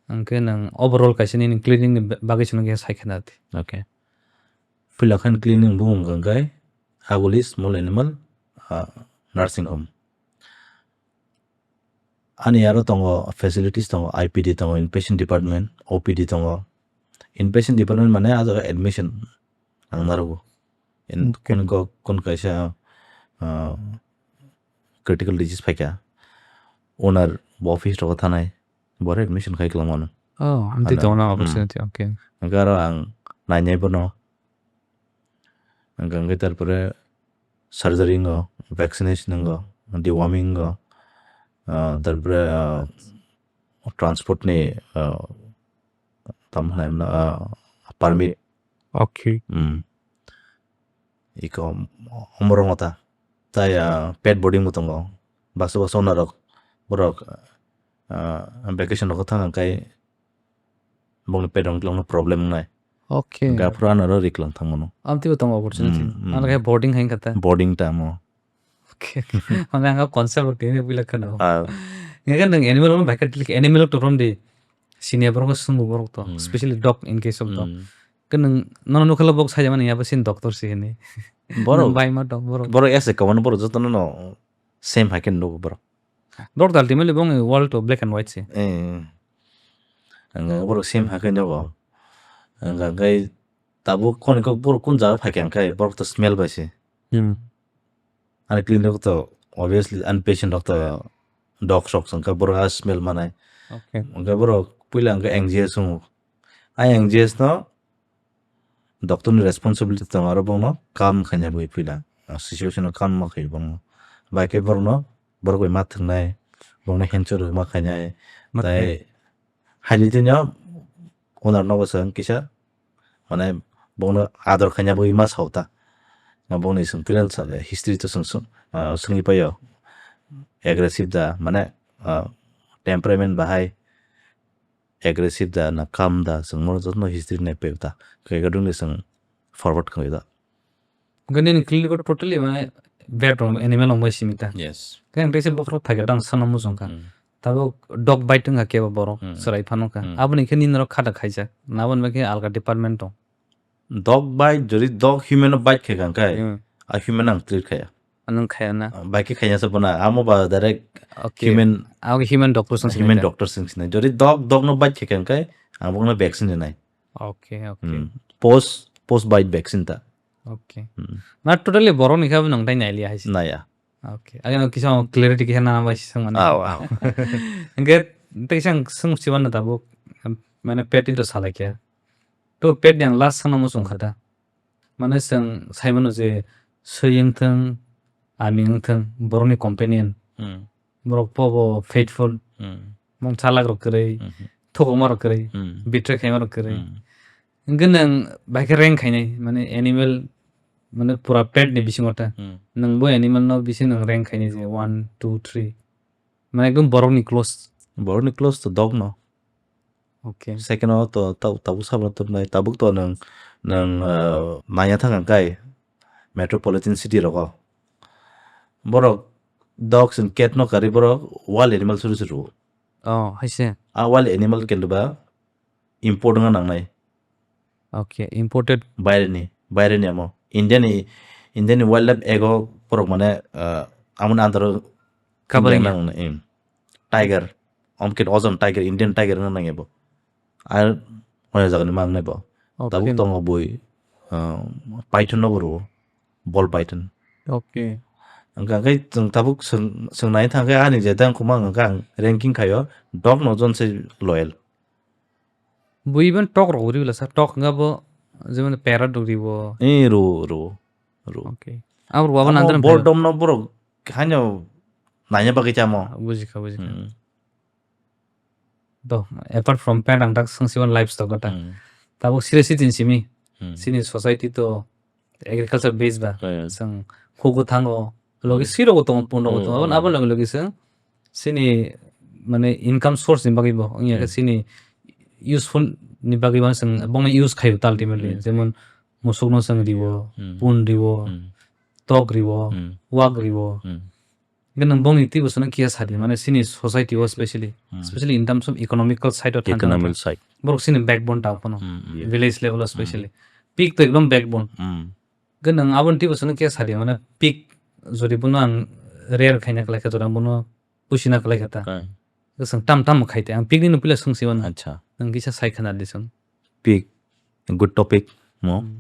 Hwnkhe nwng overall kaisa nini clinic ni ba-, bagwi se nwng khe sai khe na di. Okay. Puila khan clinic bumung hwnkhe Aguli Small Animal, ah, Nursing Home. Ani aro tongo, facilities tongo, I P D tongo, inpatient department, O P D tongo. Inpatient department mane ah jaga admission ang narogo. In Okay. kun ko-, kun kaisa, ah, critical disease phaikha, owner bo office rogo thanai, bore admission khai kwlangmano. Oh, amtwi Ano, tongo na hmm. opportunity, okay. Hwnkhe aro ang nainai bono. Hwnkhe, hwnkhe tarpore surgery wngo, vaccination wngo, deworming wngo, ah, tarpore, ah, transport ni, ah, tamo hwnai mano, ah, permit. Okay. Hmm. Iko omorok mata. Tai, ah, pet boarding bo tongo. Baksa baksa owner rok, borok, ah, vacation rogo thang khe bongni pet rok no problem wngnai. Okay. Gaphuru ano ro riklang thangmano. Amtwi bo tongo opportunity. Hmm, hmm. Ano khe boarding hai kata. Boarding tamo. Okay. Mane ang concept rok tini puila kheno. Ah. Nge kan nang animal rok bai kha animal rok to rom di. Sini borok sung borok to. Hmm. Especially dog in case of dog. Hmm. Kan nang nono nukhala bok sai mani ya ba sin doctor si hini. Borok. Bai ma dog borok. Borok ese kawan borok joto no same hai khe nugo borok. Borok ultimately bong world to black and white se. Eh. Ang borok same hai khe nugo. Ang kai tabuk kon ko borok kun jaga phai khe ang kai borok to smell bai se. Hmm. Ani clinic rok to obviously ani patient rok to dogs rok song khe borok a smell manai. Okay. Hwnkhe borok puila hwnkhe N G S wngo. A N G S no doctor ni responsibility tongo aro bono calm khaina bagwi puila. A situation no calm ma khai bono. Bai khe borok no borok bai ma thwngnai, borok no hand rok ma khainai. Ma Tai khainai. Haini tini owner no bo chwng kisa mane bongno ador khaina bagwi ma sao ta. Bongni chwng clear sa history to chwng, chwng, ah, swngwi paio. Aggressive da mane, ah, temperament bahai aggressive da na calm da chwng mo jotono history nai paio ta. Khe gadung ni chwng forward khawi da. Hwnkhe nini clinic o totally mane vet rok animal rok bai simi ta. Yes. Khe ang teisa bokhorok phaikhe dang sana muchung kha. Hmm. Tabuk dog bite wngkha kebo borok Hmm. chwrai phano kha. Hmm. Aboni khe nini norok khata khaijak. Naboni bagwi alga department tong. Dog bite, jodi dog human o bite khe kang khai, Hmm. a human ang treat khaya. Anwng khaya na. Bike khe khaya sa bona, amo ba direct Okay. human, Abo human doctor song human sinai ta. doctor sing sinai. Jodi dog, dog no bite khe kang khai, ang bokno vaccine rinai. Okay, okay. Hmm. Post, post bite vaccine ta. Okay. Hmm. Ma totally borok ni khe bo nang tai nai liya hai se. Naya. Okay. Age no kisa clarity kisa na bai se mane. Aw, aw. Hingke tei sang sung siban na tabuk, mane pet ni to salai khe. To pet yang last sana mo sung khata. Mane chwng sai mano je swi wng thung, aming wng thung, borokni companion. Hmm. Borok pobo faithful, Hmm. mung chalak rok kwrwi, Mhm. thokma rok kwrwi, Hmm. betray khaima rok kwrwi. Hmm. Hwnkhe nwng bai khe rank khainai, mane animal, mane pura pet ni bisingo ta. Hmm. Nwng bo animal no bisi nwng rank khainai je one, two, three. Mane ekdom borokni close. Borokni close to dog no. Okay. Second o to ta-, tabuk sabo to nai, tabuk to nwng, nwng, ah, manya thang kai metropolitan city rogo. Borok dogs and cat no kari borok wild animal suru suru. Oh, hai se. A wild animal kendo ba import wngna nangnai. Okay, imported. Baireni, baireni amo. Indiani, Indiani Wildlife Act o borok mane, ah, amoni under o Covering. Indian nang, em, tiger. Omkit ozon tiger, Indian tiger wngna nang ebo. Ar oya jagani mang nai bo. Okay. Tabuk tongo bui, ah, python no bo rwo. Ball python. Okay. Hwnkha khe chwng tabuk chwng, chwng nai thang khe ani je dang khuma hwnkha ang ranking khaio dog no jon se loyal. Bui ban tok rok uri bwla sa tok hwnkha bo jemon parrot rok ribo. Eh, rwo, rwo. Rw. Okay. Abo rw abo nang Amo khe boredom no borok haino naina bagwi chamo. Bujikha, bujikha. Hmm. Do, apart from pet, ang tak swngsi wan livestock gota. Hmm. Tabuk sire sitin simi. Hmm. Sini society to agriculture base ba. Right. Swng hugo thango. Logi Hmm. siro go tongo, pun rogo Hmm, tongo. hmm. Abo logi logi swng sini mane income source ni bagwi bo. Wngya khe Hmm. sini useful ni bagwi bo swng bongni use khayo ta ultimately. Hmm. Jemon musuk no swng riwo, Hmm. pun riwo, Hmm. tok riwo, Hmm. wak riwo. Hmm. Hingke nwng bongni twibo sano kiya sadi, mane sini society o specially, Hmm. specially in terms of economical side o thang Economic thang. Side. Borok sini backbone ta phano, Hmm, hmm. Village level o Hmm. specially. Pig to ekdom backbone. Hmm. Hingke nwng aboni twibo sano kiya sadi, mane pig jodi bono ang rare khaina khlai kha, jodi ang bono pusi na khlai kha ta. Kai. Hingke chwng tam tam khai te, ang pig ni no pila swngsi mano. Acha. Nwng kisa sai khana di chwng. Pig, good topic mo. Hmm.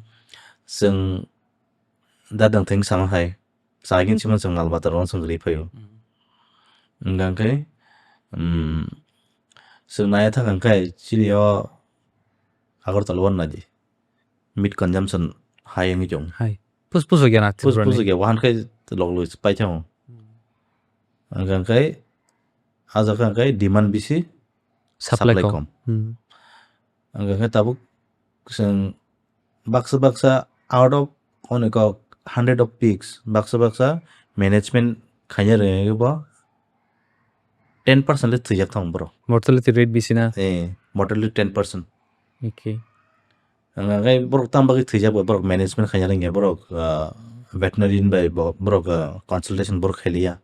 Chwng da dang theng sama hai. Chagin sima chwng nal batar wan chwng ri phaio. Hmm. Hingkha khe, um, chwng nai thang khe chini o Agartala wan nai di. Meat consumption high wngwi chong. Hai. Pus pusu gana Pus Tripura ni. Pusu ge wahan khe log log pai thang. Hmm. Hingkha khe, ah jaga khe demand bisi, supply kom. Supply kom. Hmm. Hingkha khe tabuk chwng baksa baksa out of only kok hundred of pigs, baksa baksa management khaina rwngwi bo ten percent le thwijak thang borok. Mortality rate bisi na? Eh, mortality ten percent. Okay. Hingkha khe borok tam bagwi thwijak bai borok management khaina rwngya borok, ah, veterinarian bai bo-, borok, ah, consultation borok khailiya.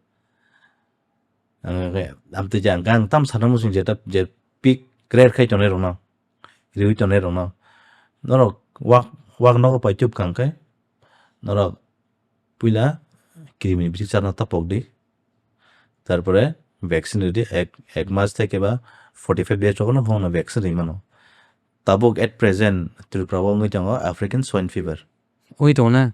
Ang khe, amtwi je ang, ang tam sana muchung je ta, je pig rare khai tongnai rokno, riui tongnai rokno. Norok wak, wak nogo pai tubkha hwnkhe, norok puila krimini bithi charno ta pokdi. Tarpore vaccine ridi, ek, ek mas theke ba forty five days rokno bono vaccine ri mano. Tabuk at present Tripura o wngwi tongo African swine fever. Oi tongo na?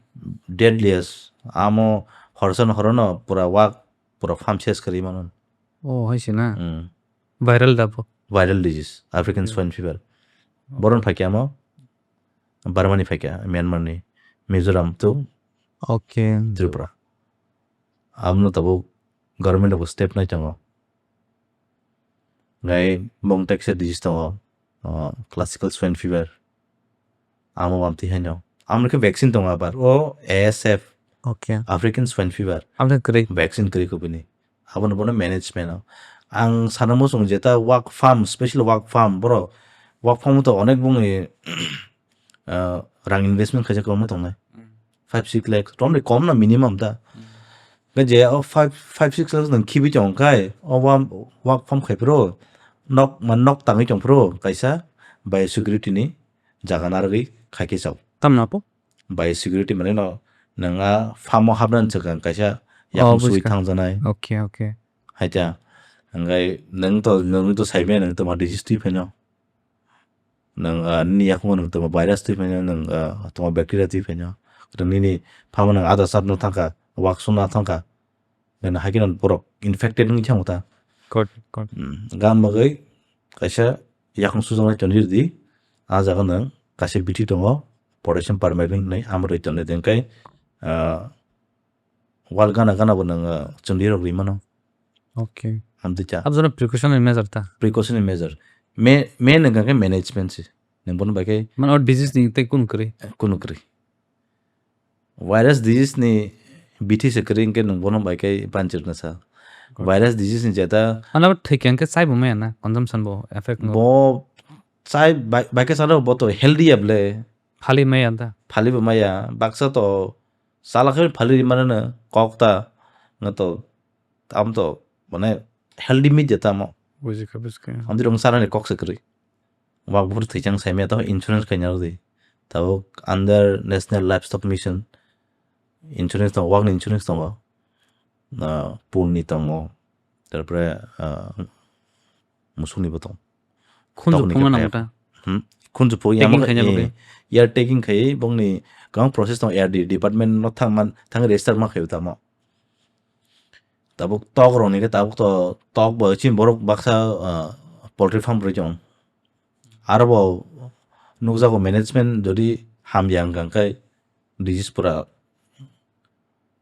Deadliest. Amo horsa no horono pura wak pura farm ses kari mano. Oh, hai se na? Mm. Viral da bo? Viral disease, African Hmm. swine fever. Boron phaikya mo, Burma ni phaikya, Myanmar ni, Mizoram to Okay. Tripura. Amno tabo government bo step nai tongo. Ngai bong tekse disease tongo, uh, classical swine fever. Amo bamti haino. Amno khe vaccine tongo abar. O A S F, Okay. African swine fever. Amno kwrwi. Vaccine kwrwi kubini. Abono bono management o. Ang sana muchung jeta wak farm, special wak farm, boro wak farm to onek bongni, uh, rang investment khaijak kwbangma tongnai. Mm. Five six lakh, romni kom na minimum da. Mm. Khe je o five, five six lakh nang khibi tong khai, o wam-, wak farm khai phro, nok, man nok tangwi tong phro, kaisa biosecurity ni jaga narwgwi khai khe chao. Tamni apo? Biosecurity mane no, nang a farm o habna swkang kaisa Oh, yakung sui bujikha. Thangjanai. Okay, okay. Haita, hingkai nang to, nang to sai maya nang to ma disease twi pheno. Nang, ah, nini yakung nang to ma virus twi pheno, nang, ah, to ma bacteria twi pheno. Nang nini farm o nang ada sat no thangkha, wak sung no thangkha. Nang hai khe nang borok infected wngwi thangkha ta. Got it, got it. Hmm, gan bagwi kaisa yakung sujaknai chonjir di, ah jaga nang kaisa bithi tongo, potassium permethrin hinwi, amroi tonwi tengkai, ah, wal gana gana bo nang, ah, chonjir rok ri mano. Okay. Amtwi cha. Abjana precautionary measure ta? Precautionary measure. Me, me nang khe management se. Nang bono bai khe Man o disease ni tei kunu kwrwi? Kunu kwrwi. Virus disease ni bithi se kwrwi hwnkhe nwng bono bai khe banchirna sa. Good. Virus disease ni jeta Ano thwikhe hwnkhe chaibo maya na, consumption bo effect no. Bo chai bai, bai khe chalo bo to healthy ya ble. Phali maya da. Phali bo maya, baksa to chala khe phali ri mano no kok ta, no to, am to, mane healthy meat jeta mo. Bujikha, bujikha. Amtwi rong chana ni kok se kwrwi. Wak buphuru thwichang saimaya, tamo insurance khaina rwdi. Tabuk under National Livestock Mission insurance tongo, wakni insurance tongo. Ah, poultry ni tongo. Tarpore, ah, musukni bo tongo. Khunju Tokni phungo khe nang phai ta? Hmm? Khunju phung Tagging yamo khaina eh, bagwi? Year tagging khai bongni kwbang process tongo, year di-, department no thang man, thang register ma khaio tamo. Tabuk tok rok ni khe tabuk to tok bo chini borok baksa, ah, poultry farm rwi chong. Aro bo nukjago management jodi hamya wngkha khe disease pura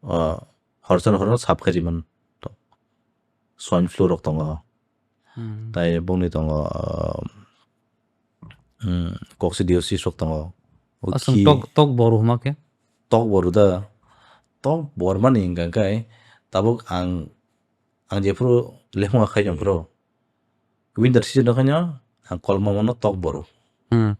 ah, horsa horsa sap khe rimano. Swine flu rok tongo. Hmm. Tai bongni tongo, ah, hmm, coccidiosis rok tongo. O Aswng khi tok, tok boru huma khe? Tok boru da. Tok bor mani hingka khe tabuk ang, ang jephuru lephunga khai jong phuru. Winter season o khaino ang kolma mano tok boru. Hmm.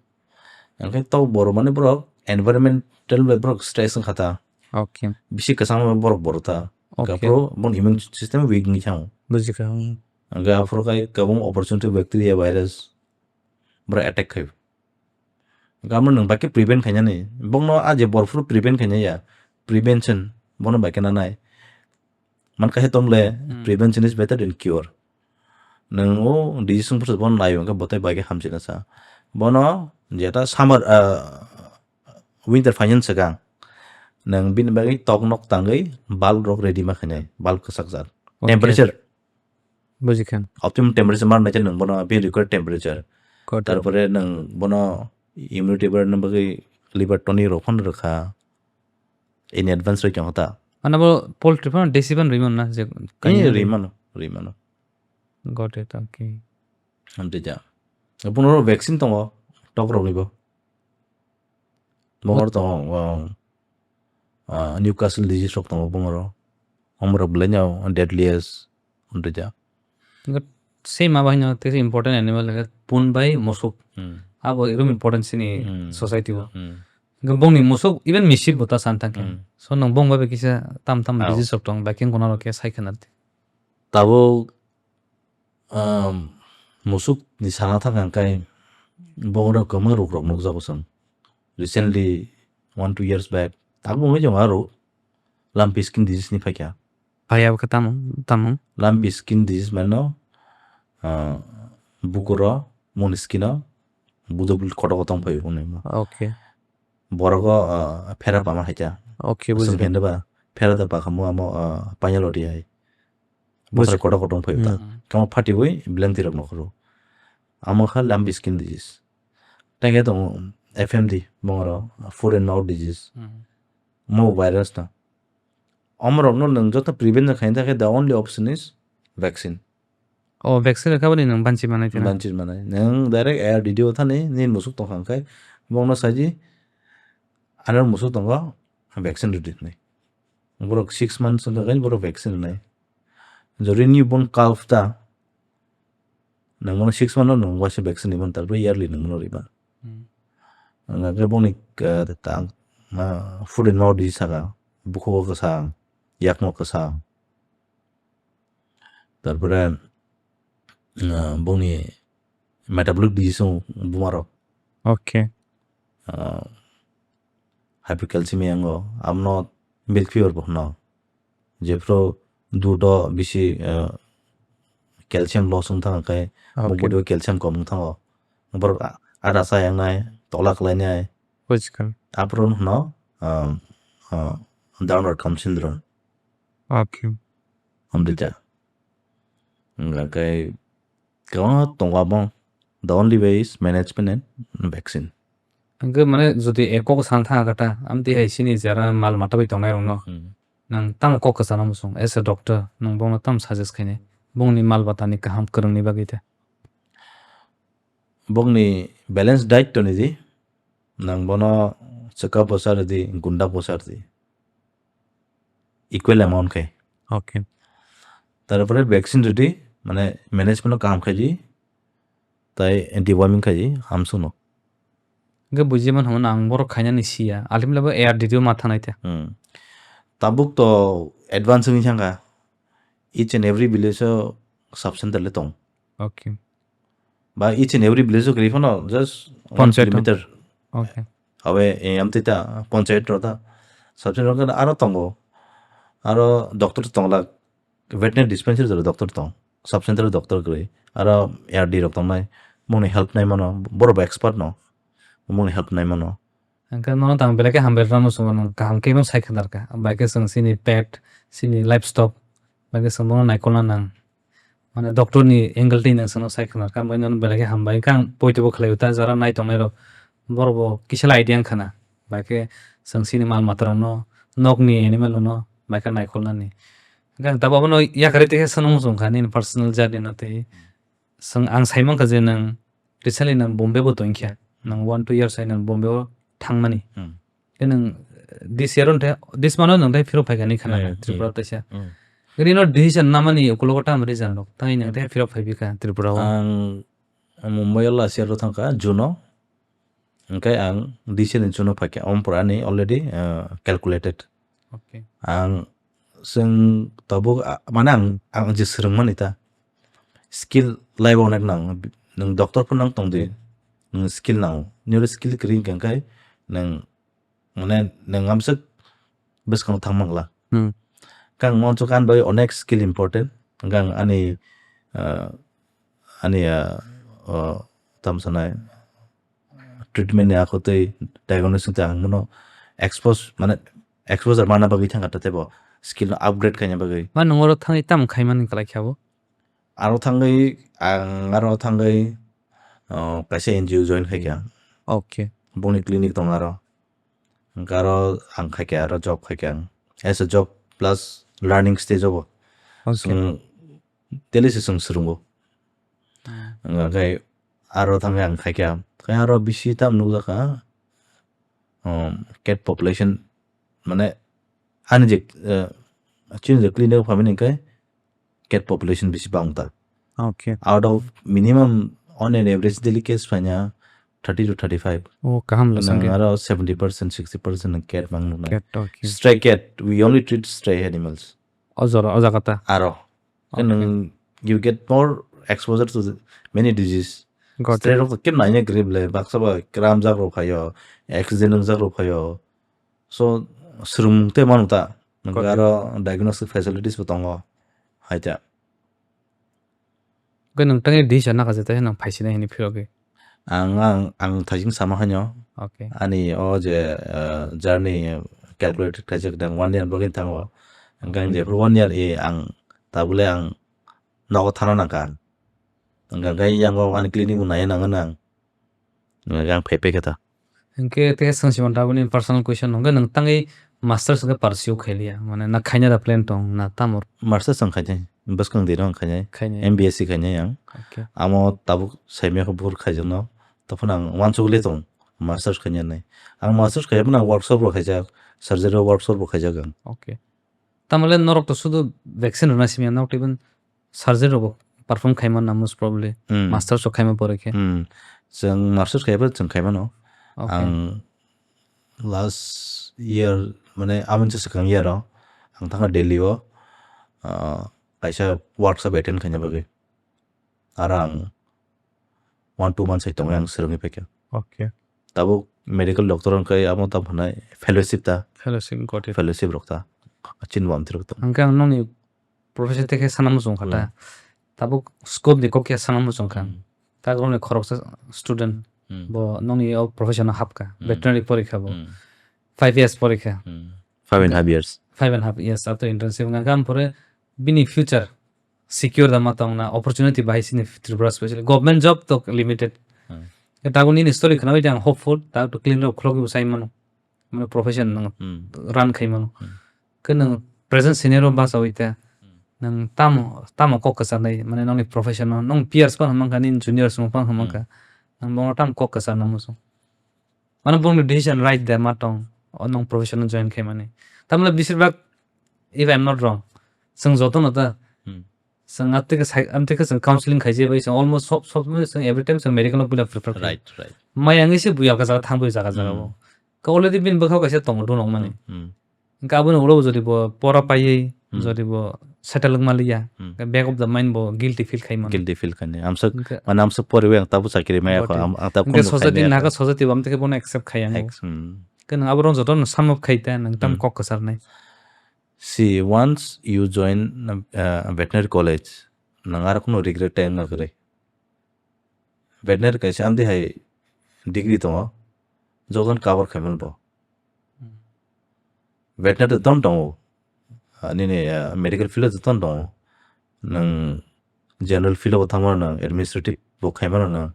Ang khe tok boru mani borok environmental bai borok stress wngkha ta. Okay. Bisi kwchang bai borok boru ta. Okay. Hingkha phuru bongni immune system weak wngwi thango. Bujikha, hmm. Hingkha aphuru khai kwbang opportunity bacteria, virus borok attack khai. Hingkha amo nwng bai khe prevent khainani. Bongno a je bor phuru prevent khainai ya. Prevention bono bai khe nanai. Man kaisa tong le, Hmm. prevention is better than cure. Nwng o disease wng phuru bono nai hwnkhe botai bai khe hamchina sa. Bono jeta summer, ah, winter phainani swkang nwng bini bagwi tok nok tangwi bulb rok ready ma khainai, bulb kwchak jat. Okay. Temperature. Bujikha. Optimum temperature mar nai khe nwng bono bini required temperature. Got it. Tarpore nwng bono immunity bar nang bagwi liver tonic rok phano rwkha. In advance rwi tongkha ta. Ano bo poultry phano desi ban rwi mano na je Eh, kainwi rwi mano, rwi mano. Got it, okay. Amtwi ja. Bono vaccine tongo, tok rokni bo. Bongor tongo, ah, ah, Newcastle disease rok tongo bongoro. Omorok belai no deadliest, amtwi ja. But same abo haino tei important animal like pun bai musuk. Hmm. Abo erom important sini Hmm. society o. Hmm. Hingke bongni musuk, even misip bo ta san thangkhe. Hmm. So, nang bong bai kisa tam tam Oh. disease rok tong, bai khe kono rok khe sai khna di. Tabuk, um, musuk ni sana thang khe bong rok kwma ruk rok nukjago chwng. Recently, one, two years back, tabuk wngwi tongo aro lumpy skin disease ni phaikha. Phai abo khe tamo, tamo? Lumpy skin disease mano, ah, bukuro, moni skin o, budok kotok kotok phai hwnwi mo. Okay. Borok o, ah, phera pama hai ta. Okay, Aswk bujikha. Hende ba, phera da pakhamu amo, ah, painal odi hai. Bwsai Bujikha. Kotok kotok phai ta. Hmm. Kamo phati wi blank tirok nokhoro. Amo kha lumpy skin disease. Tei khe tongo F M D, bongoro, foot and mouth disease. Hmm. Mo virus na. Omorokno nwng joto prevent khaina thangkhe the only option is vaccine. O vaccine rwkha boni nwng banchi manai tino. Banchi manai. Nwng direct A R D D o thani nini musuk tongkha hwnkhe bongno saidi ano musuk tongo vaccine rwdi hwnwi. Borok six months wngkha khe borok vaccine rwnai. Jori newborn calf ta Nangmano six month no nang waisa vaccine rwmani, tarpore yearly nangmano rwmani. Hmm. Hwnkhai boni, eh, tang, ah, foot and mouth disease sakha, bukhugo kwsa, yakno kwsa. Tarpore, ah, boni metabolic disease wng bumarok. Okay. Ah, hypercalcemia wngo, abono milk fever bo hwno. Jephru dudo bisi, eh, calcium loss wng thang khe, Okay. body o calcium kom wng thango. Borok a-, ada sa yang nai, tola khlai nai. Bujikhon. Aphuru hwno, um, uh, downward cum syndrome. Okay. Hamdi ta. Hingkha khe kwbangma tongo abo. The only way is management and vaccine. Hingkhe mane jodi e kok san thang kha ta, amtwi hai sini jara mal mata bai tongnai rokno Hmm. nang tamo kok kwchana muchung as a doctor nang bono tamo suggest khainai bongni mal batani kaham kwrwngni bagwi ta? Bongni balance diet toni di, nang bono chwka bwsa rwdi, gunda bwsa rwdi. Equal amount khai. Okay. Tarpore vaccine rwdi, mane management no kaham khaidi, tai deworming khaidi, hamsukno. Hingkhe buji man hwnmano ang borok khainani siya, ultimately bo A R D D o ma thangnai te. Hmm. Tabuk to advance wngwi thangkha, each and every village o sub center le tong. Okay. Ba each and every village o kwrwi phano just one Panchayat o. kilometer. Okay. Awe, eh, amtwi ta, panchayat rok ta, sub center rok aro tongo. Aro doctor tong lak, veterinary dispensary jora doctor tong, sub center doctor kwrwi. Aro A R D rok tongnai, mungni help nai mano, borok bo expert no, mungni help nai mano. Hingkhe nono tang belai khe hambai rwna muchungo, nwng kaham khe no sai khwnar kha. Bai khe chwng chini pet, chini livestock, bai khe chwng bono naikolna nang. Mane doctor ni angle twi nang chwngno sai khwna kha, bai nono belai khe hambai. Hingkhe ang poito bo khlai o ta jara nai tongnai rok, borok bo kisa idea wng khwna. Bai khe chwng chini mal mata rok no, nok ni animal rok no, maikha naikolnani. Hwnkhe ang tabuk abono yakarwi tei khe swnam muchung kha nini personal journey no tei. Swng ang sai mankha je nwng recently nwng Bombay bo tongkha. Nwng one two years hai nwng Bombay o thangmani. Hmm. Tei nwng this year o nwng tei, this month o nwng tei phirok phaikha ni khana Yeah, Tripura yeah. Taisa. Hmm. Rino decision namani ukulogo tam reason rok. Tei nwng tei phirok phaibi kha Tripura o. Ang Mumbai o last year o thangkha June o. Hwnkhe ang decision ni June o phaikha. Om pura ani already, uh, calculated. Okay. Ang, chwng tabuk, a, mane ang, ang je swrwngmani ta. Skill life o onek nang. Nwng doctor phano nang tongdi. Nwng skill nango. Nini skill kwrwi hwnkhe nwng, mane, nwng amswk bwskango thang mangla. Hmm. Kang monso kan bai onek skill important. Kang ani, ah, ani, ah, oh, tam sanai treatment ni ako tei diagnosis tei ang mano expose, mane exposure mana bagwi thangkha tei bo skill no upgrade khaina bagwi. Ma nung oro thangwi tamo khaimani kwlai khe abo? Aro thangwi, ang aro thangwi, oh, kaisa N G O join khaikha. Okay. Bongni clinic tong aro. Hwnkhe aro ang khaikha, aro job khaikha ang. As a job plus learning stage o bo. Okay. Chwng daily se chwng swrwngo. Hmm. Hwnkhe aro thangwi ang khaikha. Khe aro bisi tam nukjakha, um, cat population, mane ani je, eh, chini je clinic o phaimani hwnkhe cat population bisi bang ta. Okay. Out of minimum on an average daily case phaina thirty to thirty-five. Oh, kaham le Nang sangke. Aro seventy percent, sixty percent cat bang nuknai. Cat, okay. Stray cat, we only treat stray animals. O jora, o jaga ta. Aro. Okay. Nang, you get more exposure to the many disease. Got it. Stray rok to kem naina grip le, baksa ba kram jak rok phaio, accident jak rok phaio. So, swrwng tei manu ta. Nang Got it. Aro diagnostic facilities bo tongo. Hai ta. Hwnkhe nwng tangwi decision nakha je tei nang phaisinai hwnwi phirogwi? Ang, ang, ang thaising sama haino. Okay. Ani o je, eh, journey calculated khaijak dang one year bagwi thango. Hwnkhe ang jephru one year e ang tabule ang nogo thana nangkha. Hwnkhe yang o ani clinic bo naiya nangkha nang. Hwnkhe ang phai phai khe ta. Hwnkhe tei swng simanta aboni personal question hwnkhe nwng tangwi masters hwnkhe pursue khailiya, mane na khaina da plan tong na tamo? Masters ang khainai, bwskang dino ang khainai, Khainai. M B S C khainai ang. Okay. Amo tabuk saimya khe buphuru khaijakno, tophano ang uansukli tong, masters khainai. Ang masters khaiyapano ang workshop rok khaijak, surgery workshop rok khaijak ang. Okay. Tamole norok to sudu vaccine rwna simya, norok to even surgery rokbo perform khaima na most probably. Hmm. Masters rok khaima pore khe. Hmm. Chwng masters khaiba chwng khaimano. Okay. Ang last year, mane, amoni swkang year o ang thangkha Delhi o, ah, kaisa workshop attend khaina bagwi. Aro ang one two months hai tongwi ang swrwngwi phaikha. Okay. Tabuk medical doctor wngkha amo tamo hwnai fellowship ta. Fellowship, got it. Fellowship rok ta. Chini bo amtwi rok tong. Hwnkhe ang nokni profession tei khe sana muchung kha ta. Hmm. Tabuk scope ni kok ya sana muchung kha. Hmm. Takrokni khoroksa student Hmm. bo nokni o profession o hapkha. Hmm. Veterinary porikha bo. Hmm. Five years porikha. Hmm. Five and half years. Five and half years after internship wngkha. Hwnkhe ang pore bini future secure da ma tong na, opportunity bahai sini Tripura specially. Government job to limited. Hmm. Ke tago nini story khna bai ang hopeful, ta to clean rok khulok bo sai mano. Mane profession nang Hmm. run khai mano. Hmm. Ke nang present scenario ba sawi te. Hmm. Nang tamo, tamo kok kwsa nai, mane nongni profession no, nong peers pan hamang kha, nini juniors mo pan hamang kha. Hmm. Nang bono tam kok kwsa nang musu. Mane bongni decision right de ma tong, o nong profession no join khai mani. Tamle bisir bak, if I am not wrong, chwng joto no ta, Hmm. Chwng amtwi khe sai, amtwi khe chwng counseling khai je bai chwng almost sob, sob somoi chwng every time chwng medical no puila prefer khai. Right, right. Maya wngwi se buya ka jaga thang bai jaga jaga Hmm. bo. Ka already bini bwkhao kaisa tongo dunok mani. Hmm. Ka aboni ulo jodi bo pora paiwi, Hmm. jodi bo settle wngma liya, Hmm. ka back of the mind bo guilty feel khai mano. Guilty feel khai ni. Amsa, Hwnkhe mane amsa poriwi ang tabuk chakiri maya kho, Body. Am-, ang tabuk Hwnkhe khum khai society maya naka kho. Society bo amtwi khe bono accept khai yango. Ex-, hmm. Ke nwng aborok joto no sum up khai ta, nwng tam Hmm. kok kwsar nai. See, once you join, uh, veterinary college, nang aro kunu regret time na kwrwi. Veterinary kaisa amtwi hai degree tongo, jotono cover khaimano bo. Hmm. Veterinary to ton tongo, ah, nini, ah, medical field to ton tongo. Nang general field bo thangmano nang administrative bo khaimano nang.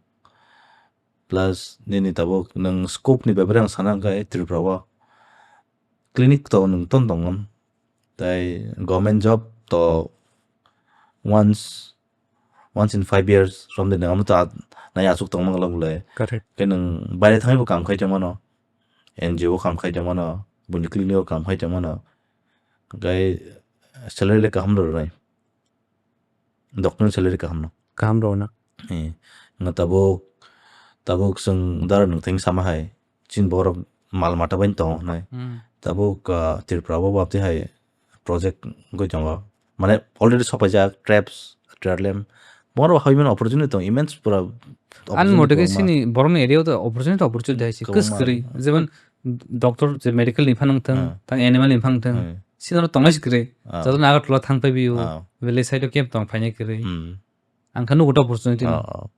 Plus nini tabuk nang scope ni bebere ang sana hwnkhe Tripura o clinic to nwng ton tongmon. Tai government job to once, once in five years from the nang to nai asuk tong mang le. Correct. Ke nang baire thangwi bo kam khai tong mano. N G O kam khai tong mano. Buni clinic o kam khai tong mano. Gai salary le kaham ro nai. Doctor ni salary kaham no. Kaham rw na. Eh, nga tabuk, tabuk chwng dara nwng theng sama hai, chin borok mal mata bai tongo hnai. Hmm. Tabuk, ah, Tripura o bapti hai project goi tongo. Mane already sopaijak, traps, Trarlem. Boro hai mano opportunity tong, immense pura. Ani opportunity mote ke kwbangma. Sini borokni area o to opportunity, opportunity hai se. Kwbangma. Kwswk kwrwi. Jemon doctor je medical ni phanang thang, Hmm. tang animal ni phang thang. Hmm. Sini oro tongnai se kwrwi. Ah. Jotono Agartala thang pai bio. Ah. Village side o camp tong phainai kwrwi. Hmm. Ang khe nugo to opportunity no. Oh, oh.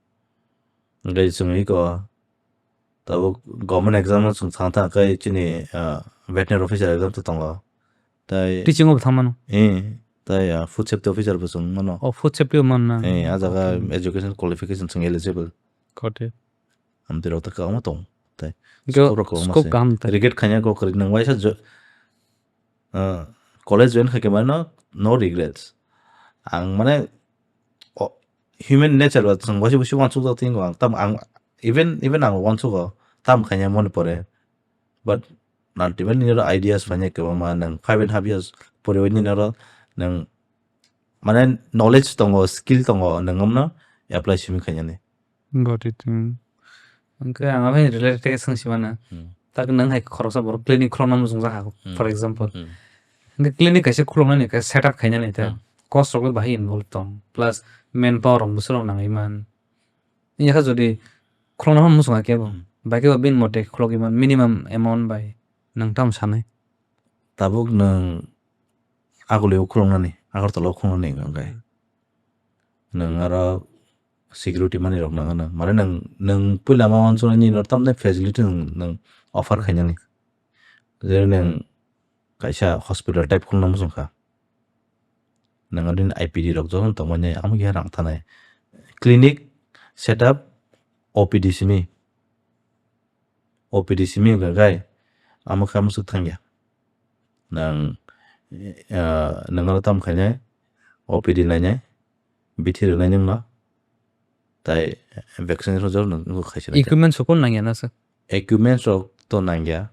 Hwnkhe chwng iko tabuk government exam no chwng thang thang khe chini, ah, veterinary officer exam to tongo. Tai teaching o bo thang mano. Eh, tai, ah, food safety officer bo chwng mano. Oh, food safety o man na. Eh, ah jaga education qualification chwng eligible. Kote. Amtwi rok ta kwbangma tong. Tai scope rok kwbangma se. Scope kaham tai. Regret khaina kok kwrwi nang waisa jo-, ah, college join khaikhe mano no regrets. Ang mane o-, human nature ba chwng waisa waisa uansuk jak twi ang tam ang even, even ang uansugo tam khaina mone pore. But ultimately nini ideas phanya kwbangma nang five and half years pore nini oro nang mane knowledge tongo, skill tongo, nang amno apply simi khainani. Got it. Hmm. Hwnkhe ang abai related khe swng simana. Hmm. Tak nang hai khoroksa borok clinic khulokna muchung jakha, hmm, for example. Hmm. Hwnkhe clinic kaisa khuloknani khe setup khainani ta. Hmm. Cost rok bai bahai involve tong. Plus manpower rok bwswk rok nangwi man. Yakha jodi khulokna muchung khe bo. Hmm. Bai khe bo bini mote khulogwi man minimum amount bai. Nang tamo sanai? Tabuk nwng Agulio khuloknani, Agartala o khuloknani hwnkhe. Nwng aro security manwi rok nangano. Mane nwng, nwng puila ma uansuknai nini oro tamni facility nwng, nwng offer khainani. Jeri nwng kaisa hospital type khulokna muchung kha. Nwng aro nini I P D rok jotono tongmani amo khe rang tanai. Clinic setup O P D simi. O P D simi hwnkha khe amo khe amo swk thangya. Nang, ah, nang aro tamo khainai, O P D nainai, bithi rwnai nwngno, tai vaccine rwjak nwng khaisa naikha. Equipments rok nangya na sir? Equipments rok to nangya.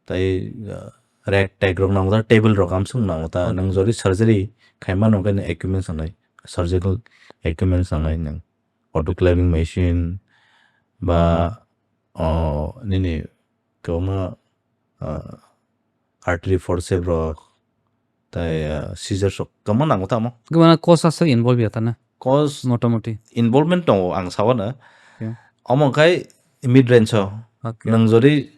Tai, ah, rack tag rok nango ta, table rok amsuk nango ta. Okay. Nwng jodi surgery khaima nokhe nwng equipments nangnai, surgical equipments nangnai nwng. Autoclaving machine ba, o, nini kwbangma, ah, artery forceps rok, tai, ah, scissors rok kwbangma nango tamo. Kwbangma cost aswk involve ya tana? Cost motamoti involvement tongo ang sawana. Yeah. Omo khai mid range o. Okay. Nwng jodi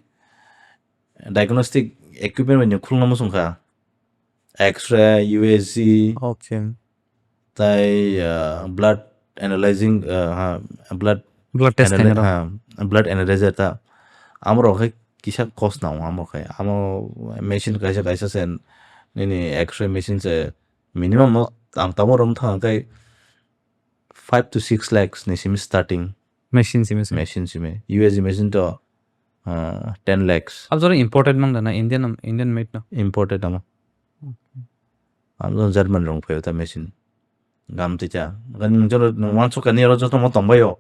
diagnostic equipment bai nwng khulokna muchung kha, X-ray, U S G, okay, tai, ah, blood analyzing, ah, ha, blood blood test analy-, khainai rok. Ha, blood analyzer ta. Amo rok hai kisa cost nango amo khai. Amo machine kaisa kaisa se nini X-ray machine se minimum no ang tamo rom thang kai five to six lakhs ni simi starting. Machine simi se. Machine simi. U S G machine to, ah, ten lakhs. Abjor imported mang dana Indian, Indian made no? Imported amo. Okay. Amo German rong phayo ta machine. Gam twi cha. Gani nwng jora nwng uansuk kha nini oro joto mo tongbaio.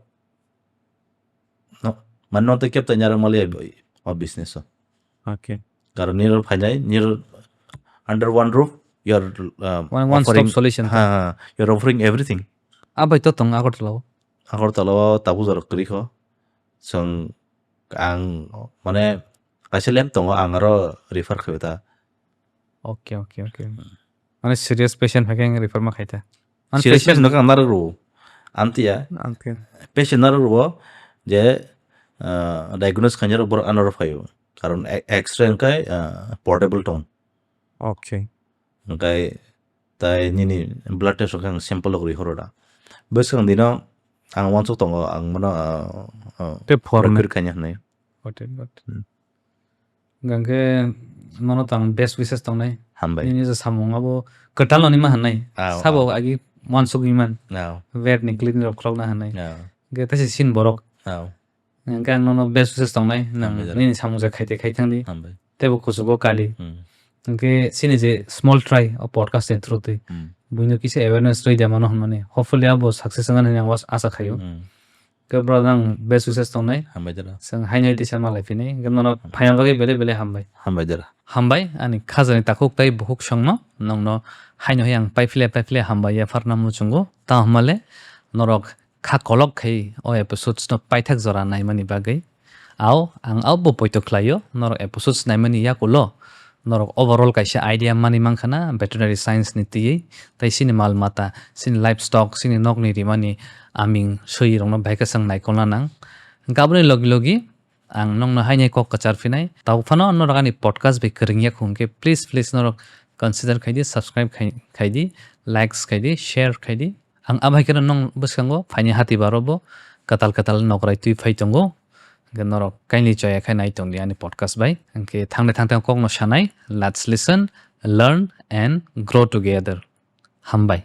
No, mane no tei kep tanya rok mali o business o. Okay. Karon nini oro phainai, nini oro under one roof, you are, uh, one, one stop offering, solution. Ha, ha, you are offering everything. Abai to tong Agartala o? Agartala o tabuk jora kwrwi kho. Chwng ang mane kaisa lab tongo, ang aro refer khaio ta. Okay, okay, okay. Hmm. Mane serious patient hai khe ang refer ma khai ta. An serious patient patient no khe ang narwk rwo. Amtwi ya. Okay. Patient narwk rwo je, ah, diagnose khainai rok borok ano rw phaio. Karon e-, X-ray hwnkhe, ah, portable tong. Okay. Hwnkhe tai nini blood test rok khe ang sample rok rihoro da. Bwskang dino ang uansuk tongo, ang bono, ah, ah, tei format refer khaina hwnwi. Got it, got it. Hmm. Hwnkhe nono tang best wishes tongnai. Hambai. Nini je samung abo kwtal noni ma hwnwi. Aw, sabo aw. Agi uansugwi man. Aw. Vet ni clinic rok khulokna hwnwi. Aw. Hwnkhe tei se sin borok. Aw. Hwnkhe ang nono best wishes tongnai. Nang hambai jora. Nini samung je khaite khai thangdi. Hambai. Teibo kuchugo kali. Hmm. Hwnkhe chini je small try o podcast ni through twi Hmm. buino kisa awareness rwi de mano hwnmani. Hopefully abo success wngani hwnwi ang was-, asa khaio. Hmm. Khe bro, nang best wishes tongnai. Hambai dara. Chwng haino tisa malai phinai. Hwnkhe nono Hmm. phaina bagwi belai belai hambai. Hambai dara. Hambai, ani khajani takhuk tei bukhuk songno nongno haino hai ang paiphle paiphle hambai yapharna muchungo. Tamo hwnmale norok kha kolok khai o episodes no paithak jora naimani bagwi. Ao, ang abo poito khlaio, norok episodes naimani yakulo, norok overall kaisa idea mani mankha na veterinary science ni twiwi, tei chini mal mata, chini livestock, chini nokni rimani aming swi rokno bai khe chwng naikolna nang. Gaboni logi logi ang nokno haino kok kwchar phinai. Tabuk phano norok ani podcast bai kwrwngya khun khe please, please norok consider khaidi, subscribe khai, khaidi, likes khaidi, share khaidi. Ang abai khe nong bwskango phaini hati baro bo kwtal kwtal nokrai twi phai tongo. Hwnkhe norok kindly choya khai nai tongdi ani podcast bai. Hwnkhe thangnai thangtang kokno sanai, let's listen, learn and grow together. Hambai.